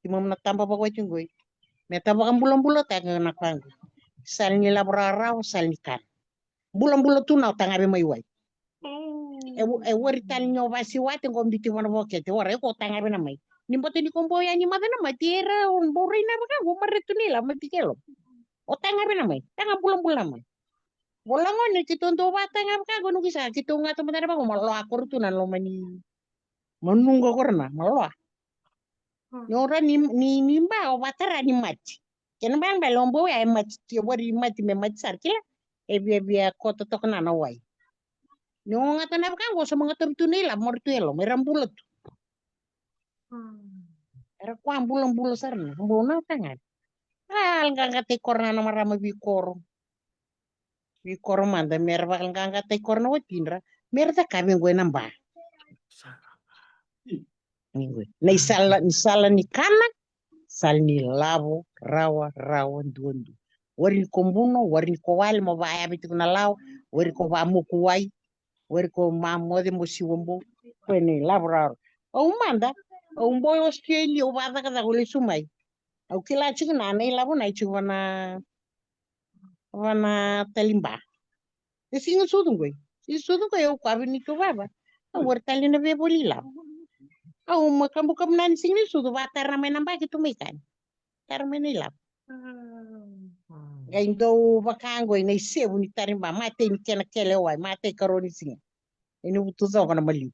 Keimami na taba vakawati qo. Me ta vakabulabulataka na koya qo. Sala ni lavo rawarawa, sala ni kana. Bulabula tu na o tagave mai wai. E, e wari tale ni o vasiwate qo, biuti vana vokete, warai ko tagave na mai. Ni bata ni ko bau yani maca na mati, era o bau rai na vaka qo, mare tu ni lavo mati kelo. O tagave na mai, taga bulabula mai. Vola gone, keitou dau vataga vaka qo, noqu isa, keitou gata mada na vaka qo, maloa koro tu na loma ni manuqa koro na, maloa. Ni ora ni, ni, ni ba, o vatara ni mati. Kena ba, ba, lombo ya e mati, ke wari mati me mati sara, kila. E via, via koto toka na na wai. Ni o gata na vaka qo, sa magata tu na ilavo, mare tu e loma, era bula tu. Era koya bulabula sara na, bau na tagave. A, yaloqaqataki koya na, na marama vei koro. Vei koro mada, mera vakayaloqaqataki koya na watidra, mera cakava qo ena ba. Ni qo. Na isala, ni sala ni kana, sala ni lavo, rawa, rawa, duadua. Wari ni ko buno, wari ni ko wale, mo vayave tiko na lawa, wari ko vamoku wai, wari ko mamoce mo siwa bou. Koya na ilavo rawa. Au mada, au bau e Australia, au vacakacaka, au lesu mai. Au kila tiko na, na ilavo na i tiko vana, vana taliba. E siga sucu qoi. Siga sucu qoi au koya vei ni tu vava. Au wari tale na veivoli ilavo. Au ma kabukabu na ni siga ni sucu, vatara mai na ba keitou mai kani. Tara mai na ilavo. Qai dau vaka qoi na isevu ni tariba, matei ni kena kele wai, matei karua ni siga. Ena vutucoqo na maliu.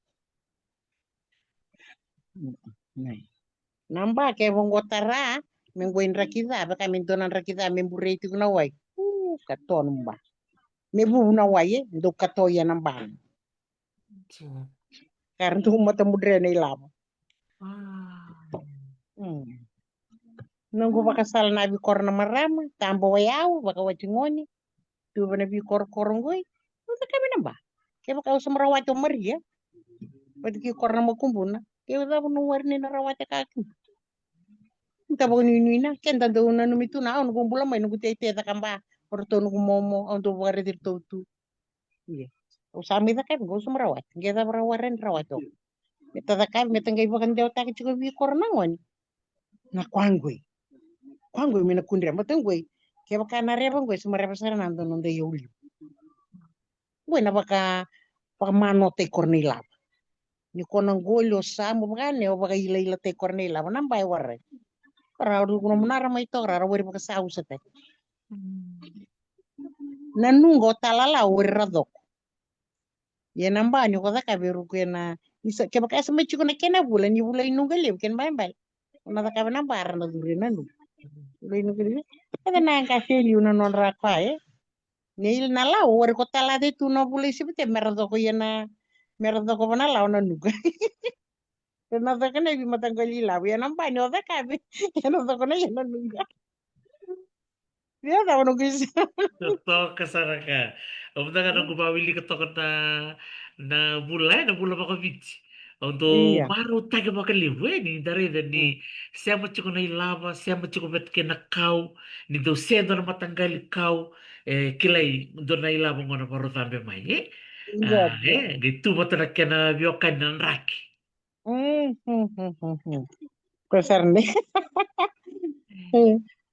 Na ba ke vo qo tara, me qoi draki ca, vaka me dua na draki ca, me burei tiko na wai. U, kato na ba. Me vuvu na wai, e, dau kato ia na ba. Ka ra dau matamudre na ilavo. Noqu vakasala na vei koro na marama, taba o yau, vakawati gone. Tu vana vei korokoro qoi, au cakava na ba. Kevaka au sa mai rawata o Maria vata kei koro na makubuna, ke au cava na wari ni na rawata ka kina. Ni ta vakanuinui na, keda dau nanumi tu na, au noqu bula mai, noqu teitei cakaba, o ratou noqu momo, au dau vakaraici ratou tu. Ia. Au sa mai cakava, au sa mai rawata. Qai cava ra wara ni rawata o. Me ta cakava, me ta qai vakadewataka tiko vei koro na gone. Na koya qoi. Koya qoi me na kudre, mata qoi. Kevaka na reva qoi, sa mai reva sara na dua noda iyau liu. Qoi na vaka, vakamanotaki koro na ilavo. Ni ko na qoli o sa mo vaka ne, o vakailailataki koro na ilavo, na ba e warai. Ko ra ruku na munara mai toka, ra wari vakasausataki. Na nuqa o talala, o wari ra coko. Ia na ba ni ko cakava e ruku ena, ni sa, kevaka e sa mai tiko na kena vula, ni vula i nuqa levu, kena ibalebale. O na cakava na ba ra na curu ena nuqa. Vula i nuqa levu. Eda na qase liu na nodra koya, e. Ni na lawa, wari ko talaca tu na vula i Sepiteba, mera coko ia na, mera coko vana lawa na nuqa. Ena coko na veimataqali ilavo, ia na ba ni o cakava, ena coko na ia na nuqa. Ia cava noqu isa. Totoka sara ka. Au mada ga noqu vawilika toka na, na vula, e, na vula vakaviti. Au dau marautaka vakalevu, e, ni da raica ni sema tiko na ilava, sema tiko vata kei na kau, ni dau se dua na mataqali kau, e, kilai dua na ilava gona vakarocabe mai, e. A, e, qai tu vata na kena veiwekani na draki. Ko sara ne.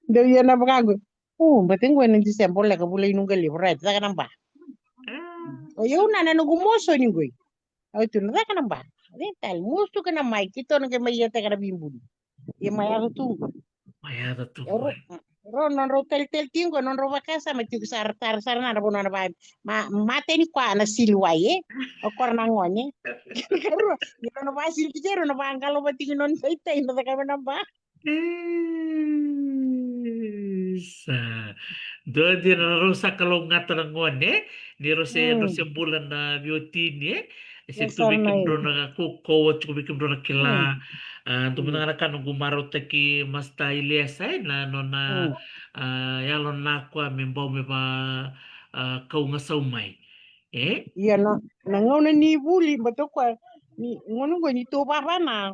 Dau ia na vakaqo. U, bati qo ena December, leka vula i nuqa levu, right, caka na ba. O iau na, na noqu moso ni qoi. Au tu na caka na ba. Vei tale, moso ka na mai, keitou na qai mai ia teka na veibuli. Ia mai yaco tu qo. Mai yaco tu qo. Rau nodrau talitali tiko, nodrau vakasama tiko sara, tara sara na vanua na va, ma, mate ni koya na sili wai, e? O koya na gone. Rau, ni nona vasili tiko, rau na vaqalo vata tiko nona taitai, na cakava na ba. Sa dua dina na rau sa kalougata na gone, e? Ni rau se, rau se bula na veiwatini, e? E se tu vei kemudrau na kaukauwa, tiko vei kemudrau na kila. A, dua mada ga na ka noqu marautaki Masta Iliesa, e? Na nona, a, yalo na koya me bau me va, a, kau gasau mai. E? Ia na, na gauna ni vuli, baleta o koya, ni, gauna oqo ni tou vava na,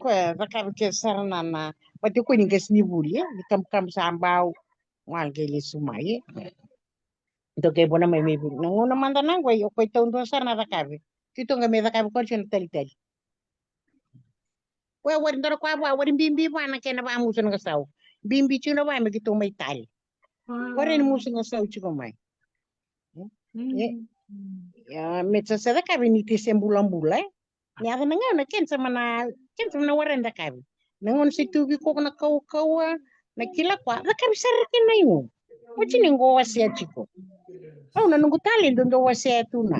koya, cakava kece sara na, na, baleta o koya ni qase ni vuli, e? Ni kabukabu sa bau, gole qai lesu mai, e? Tou qai bona mai me vuli. Na gauna mada na oqo, o koya taudua sara na cakava. Keitou qai mai cakava koya tiko na talitali. Koya wari dua na koya vua, wari bibi vua na kena vamusu na gasau. Bibi tiko na vua me keitou mai tali. Koya ni musu gasau tiko mai. E, ia, me sa, sa cakava ni te se bulabula, e. Ni yaco na gauna, kena sa mana, kena sa mana wara na cakava. Na gauna se tu vei koya na kaukauwa, na kila koya, cakava sara kina na igu. Oti ni qo wasea tiko. Au na noqu tali, dou, dou wasea tu na.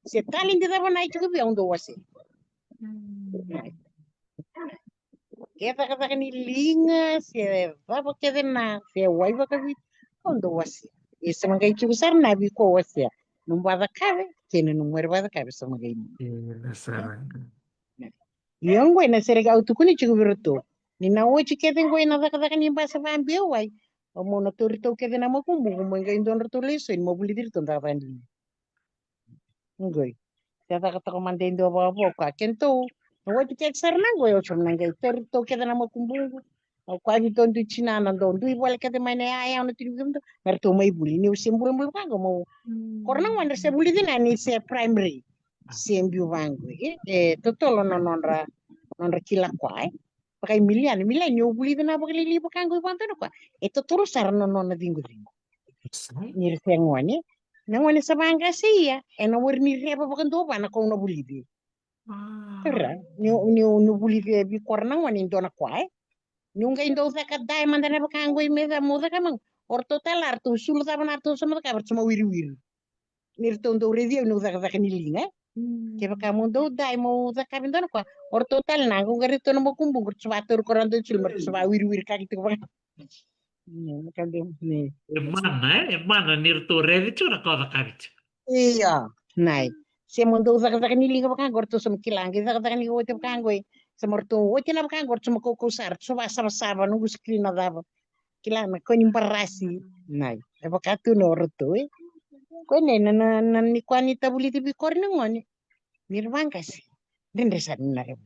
Se tali de cava na i tiko vei au dou wasea. Ke cakacaka ni liga, se cava kece na, se wai vakaviti, au dou wasea. E sa maqai tiko sara na vei koya wasea. Nomu vacakave, kei na nomu were vacakave sa maqai ni. Io, qo ena sere ka au tukuni tiko vei iratou. Ni na oti kece qo ena cakacaka ni basa vabeu wai. Au mo na tori tou kece na makubuqu, mo qai dua dratou lesoni, mo vulici iratou cakacaka ni liga. Qoi. Se caka toka mada e dua vakavo ka kedatou. Na wati kece sara na qoi, au sa na qai tori tou kece na makubuqu. Au kaya vei tou dui tinana dou, dui vole kece mai na yaya, au na tini vei kemudou. Me ratou mai vuli, niu se bulabula vaka qo, mo. Ko ra na gone ra se vulici na ni se primary. Se biu vaqo. E, e totolo na nodra, nodra kila koya, e. Vaka i Miliana, Miliana, niu vulici na vakalili vaka qo i vakadua na koya. E totolo sara na nona ciqociqo. Ni ra se gone. Na gone sa vaqase ia, ena wari ni reva vakadua vua na kau na vulici. Ra, niu, niu, niu vulici e vei ko ra na gone e dua na koya, e. Niu qai dau caka dae mada na vaka qo i me ca mo caka ma qo. O ratou tale a ratou sulu cava na ratou sa mo cakava, ratou sa ma wiriwiri. Ni ratou dau raici au niu cakacaka ni liga, e. Kevaka mo dau dae mo cakava e dua na koya, o ratou tale na qo qai ratou na makubuqu, ratou sa vatauri ko ra dau sulu, ma ratou sa va wiriwiri kaki tiko vaka. E mana, e? E mana ni ratou raici tiko na ka o cakava tiko. Io, nai. Se mo dau cakacaka ni liga vaka qo, ratou sa ma kila qai cakacaka ni oti vaka qo, e. Sa ma ratou oti na vaka qo, ratou sa ma kaukau sara, ratou sa va savasava, noqu screen na cava. Kila na koya ni barasi, nai. E vaka tu na o ratou, e. Koya na, na, na, na ni koya ni tavulici vei ko ra na gone. Ni ra vaqase. Dredre sara ni na reva.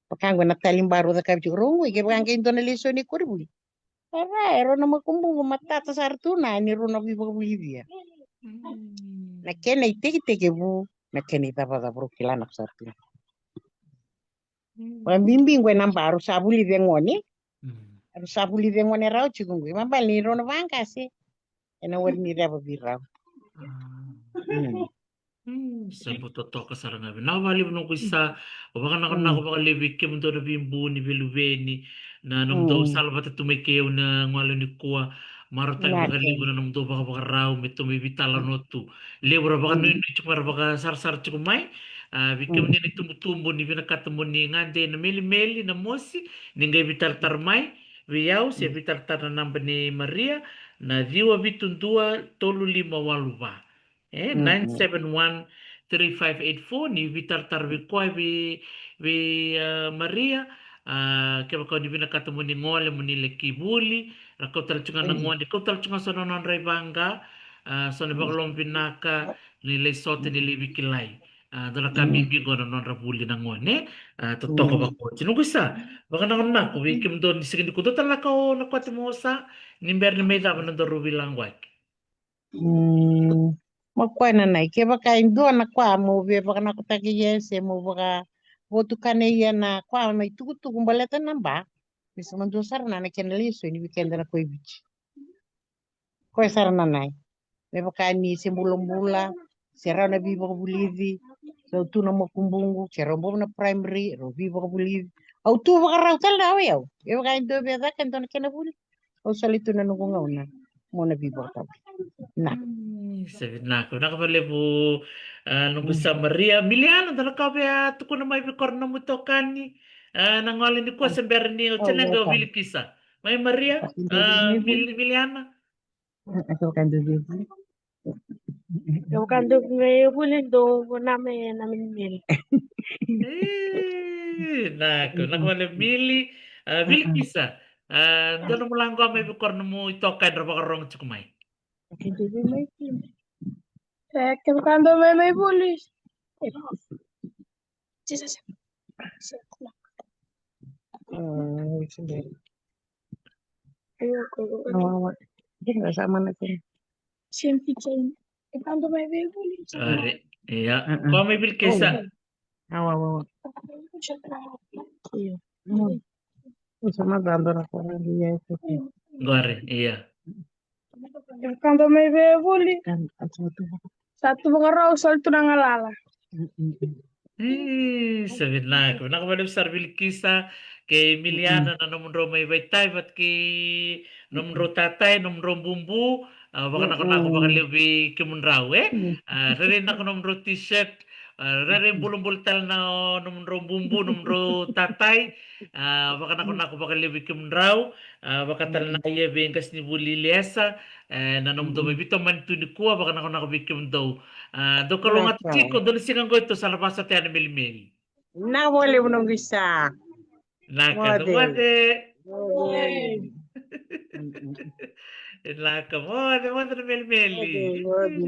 Vaka qo na tali baro cakavi tiko rau qo, kevaka qai dua na lesoni e koronivuli. Era, e rau na makubuqu matata sara tu na ni rau na veivakavulici. Na kena itekitekivu, na kena icavacava rau kila na ka sara tu. Vakabibi qo e na baro sa vulici e gone. Rau sa vulici e gone rau tiko qo. Ima bale ni rau na vaqase. Ena wari ni reva vei rau. Sa bau totoka sara ga. Vinaka vakalevu noqu isa, au vakanakonako vakalevu vei kemudou na veibu ni veiluveni, na nomudou sala vata tu mai kei au na gole nikua. Marautaki vakalevu na nomudou vakavakarau me tou mai veitalanoa tu. Levu ra vakanuinui tiko, ra vakasarasara tiko mai. A, vei kemuni na itubutubu ni vinakata mo ni gade na melimeli, na mosi, ni qai veitaratara mai vei au se veitaratara na naba nei Maria, na ciwa vitu dua tolu lima walu va. E, nine seven one three five eight four, ni veitaratara vei koya vei, vei, a, Maria. A, kevaka o ni vinakata mo ni gole, mo ni lai ki vuli, ra kau tale tiko ga na gone, kau tale tiko ga so na nodra ivaqa, a, so na vakaloma vinaka, ni lai sota, ni lai veikilai. A, dua na ka bibi qo na nodra vuli na gone. A, totoka vakaoti. Noqu isa, vakanakonako vei kemudou ni siga nikua, dua tale na ka o na kwati mo sa, ni bera ni mai cava na nodaru veilaquaki. Mm, ma koya na nai, kevaka e dua na koya mo via vakanakotaki ia se mo vakavotukana ia na koya na itukutuku baleta na ba. Me sa madua sara na, na kena lesoni vei keda na koya i Viti. Koya sara na nai. Me vaka ni se bulabula, se rau na veivakavulici, rau tu na makubuqu, ke rau bau na primary, rau veivakavulici. Au tu vakarau tale na au e au. E vaka e dua via caka e dua na kena vuli. Au soli tu na noqu gauna mo na veivakatavulici. Na. Mm, sa vinaka, vinaka vakalevu, a, noqu isa Maria. Miliana, dua na ka via tukuna mai vei ko ra na nomu itokani, a, na gole nikua se bera ni o tale ga o vilikisa. Mai Maria, a, Mil-, Miliana. Kevaka dou via vuli. Kevaka dou via vuli, dou na mai na Milimili. E, naka, naka vale Mili, a, Vilikisa. A, dou na mulaqo mai vei kora nomu itoka e dra vakarorogo tiko mai. E, kevaka dou mai mai vuli. Are, ia. Ko mai Vilikisa. Qori, ia. Kevaka dou mai via vuli. Sa tu vakarau, sa tu na galala. E, sa vinaka, vinaka vakalevu sara Vilikisa kei Miliana na nomudrau mai vaitavi vata kei nomudrau tatai, nomudrau bubu. A, vakanakonako vakalevu vei kemudrau, e? A, rairai nako nomudrau t-shirt, a, rairai bulabula tale na nomudrau bubu, nomudrau tatai. A, vakanakonako vakalevu vei kemudrau. A, vaka tale na ia vei qasenivuli Iliesa, e, na nomudou mai veitomani tu nikua, vakanakonako vei kemudou. A, dou kalougata tiko, dou na siga qo tou sa na vakasotea na Melimeli. Vinaka vakalevu noqu isa. Naka, moce. Moce. Naka, moce, moce na Melimeli.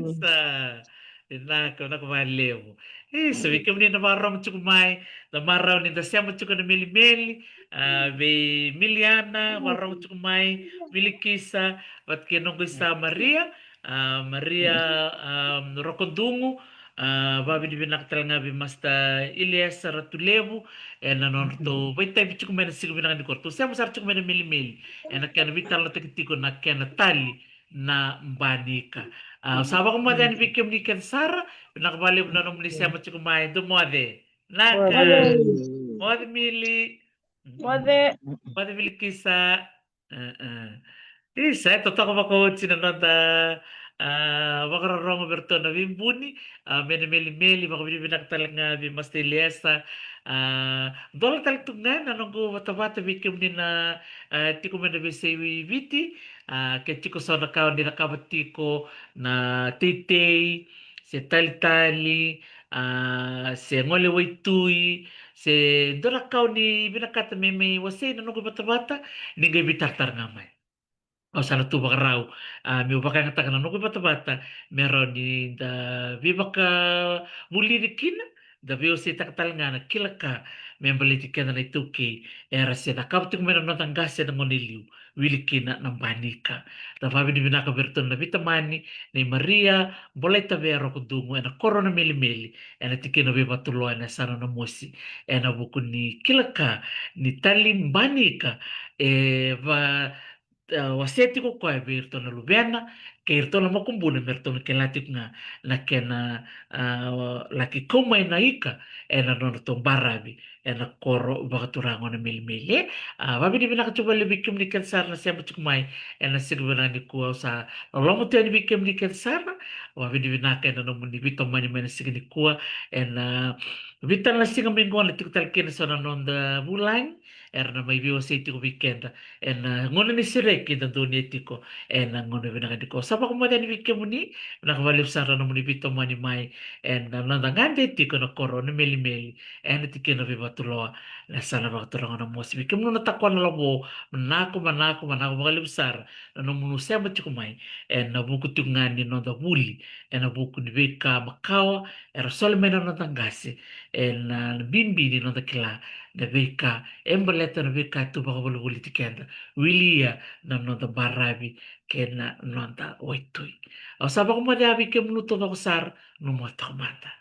Isa. Vinaka, vinaka vakalevu. Isa, vei kemuni na vakarorogo tiko mai, na marau ni da sema tiko na Melimeli, a, vei Miliana, vakarorogo tiko mai, Vilikisa, vata kei noqu isa Maria, a, Maria, a, Rokodugu, a, vakavinavinaka tale ga vei Master Iliesa Ratulevu, ena nodratou vaitavi tiko mai na siga vinaka nikua. Ratou sema sara tiko mai na Melimeli, ena kena veitalanoataki tiko na kena tali na banika. A, sa vakamoce yani vei kemuni kece sara, vinaka vakalevu na nomuni sema tiko mai, dou moce. Naka. Moce. Moce Mili. Moce. Moce Vilikisa. A, a. Isa, e totoka vakaoti na noda, a, vakarorogo vei iratou na veibuni, a, mai na Melimeli, vakavinavinaka tale ga vei Master Iliesa, a, dola tale tu ga na noqu vatavata vei kemuni na, a, tiko mai na veiyasai Viti, a, ke tiko so na ka o ni cakava tiko na teitei, se talitali, a, se gole waitui, se dua na ka o ni vinakata me mai wasei na noqu vatavata, ni qai veitaratara ga mai. Au sa na tu vakarau, a, meu vakayagataka na noqu vatavata me rawa ni da veivakavulici kina, da veiwaseitaka tale ga na kila ka me baleti keda na iTaukei era se cakava tiko mai na noda qase ena gauna e liu, wili kina na banika. Da vakavinavinaka vei iratou na veitamani nei Maria Bolaitavea Rokodugu ena koro o Namelimeli, ena tikina o Veivatuloa ena yasana o Namosi, ena vuku ni kila ka ni tali banika e va a, wasea tiko o koya vei iratou na luvena kei iratou na makubuna me ratou na kila tiko ga na kena, a, laki kau mai na ika ena nodratou baravi ena koro vakaturaga o Namelimeli. A, vakavinavinaka tiko vakalevu vei kemuni kece sara na sema tiko mai ena siga vinaka nikua. Au sa loloma tu yani vei kemuni kece sara, vakavinavinaka ena nomuni veitomani mai na siga nikua, ena vica tale na siga mai qo na tiko tale kina so na noda vulagi era na mai veiwasei tiko vei keda ena gauna ni sereki da donuya tiko ena gauna vinaka nikua. Sa vakamoce yani vei kemuni, vinaka vakalevu sara na nomuni veitomani mai ena noda gade tiko ena koro o Namelimeli, ena tikina o Veivatuloa, na yasana vakaturaga o Namosi. Vei kemuni na takua na lavo, manako, manako, manako vakalevu sara na nomuni sema tiko mai ena vuku tiko ga ni noda vuli ena vuku ni veika makawa era soli mai na noda qase, ena bibi ni noda kila na veika e baleta na veika e tu vakavolivoliti keda, wilia na noda baravi kei na noda waitui. Au sa vakamoce vei kemuni taucoko sara, na moce toka mada.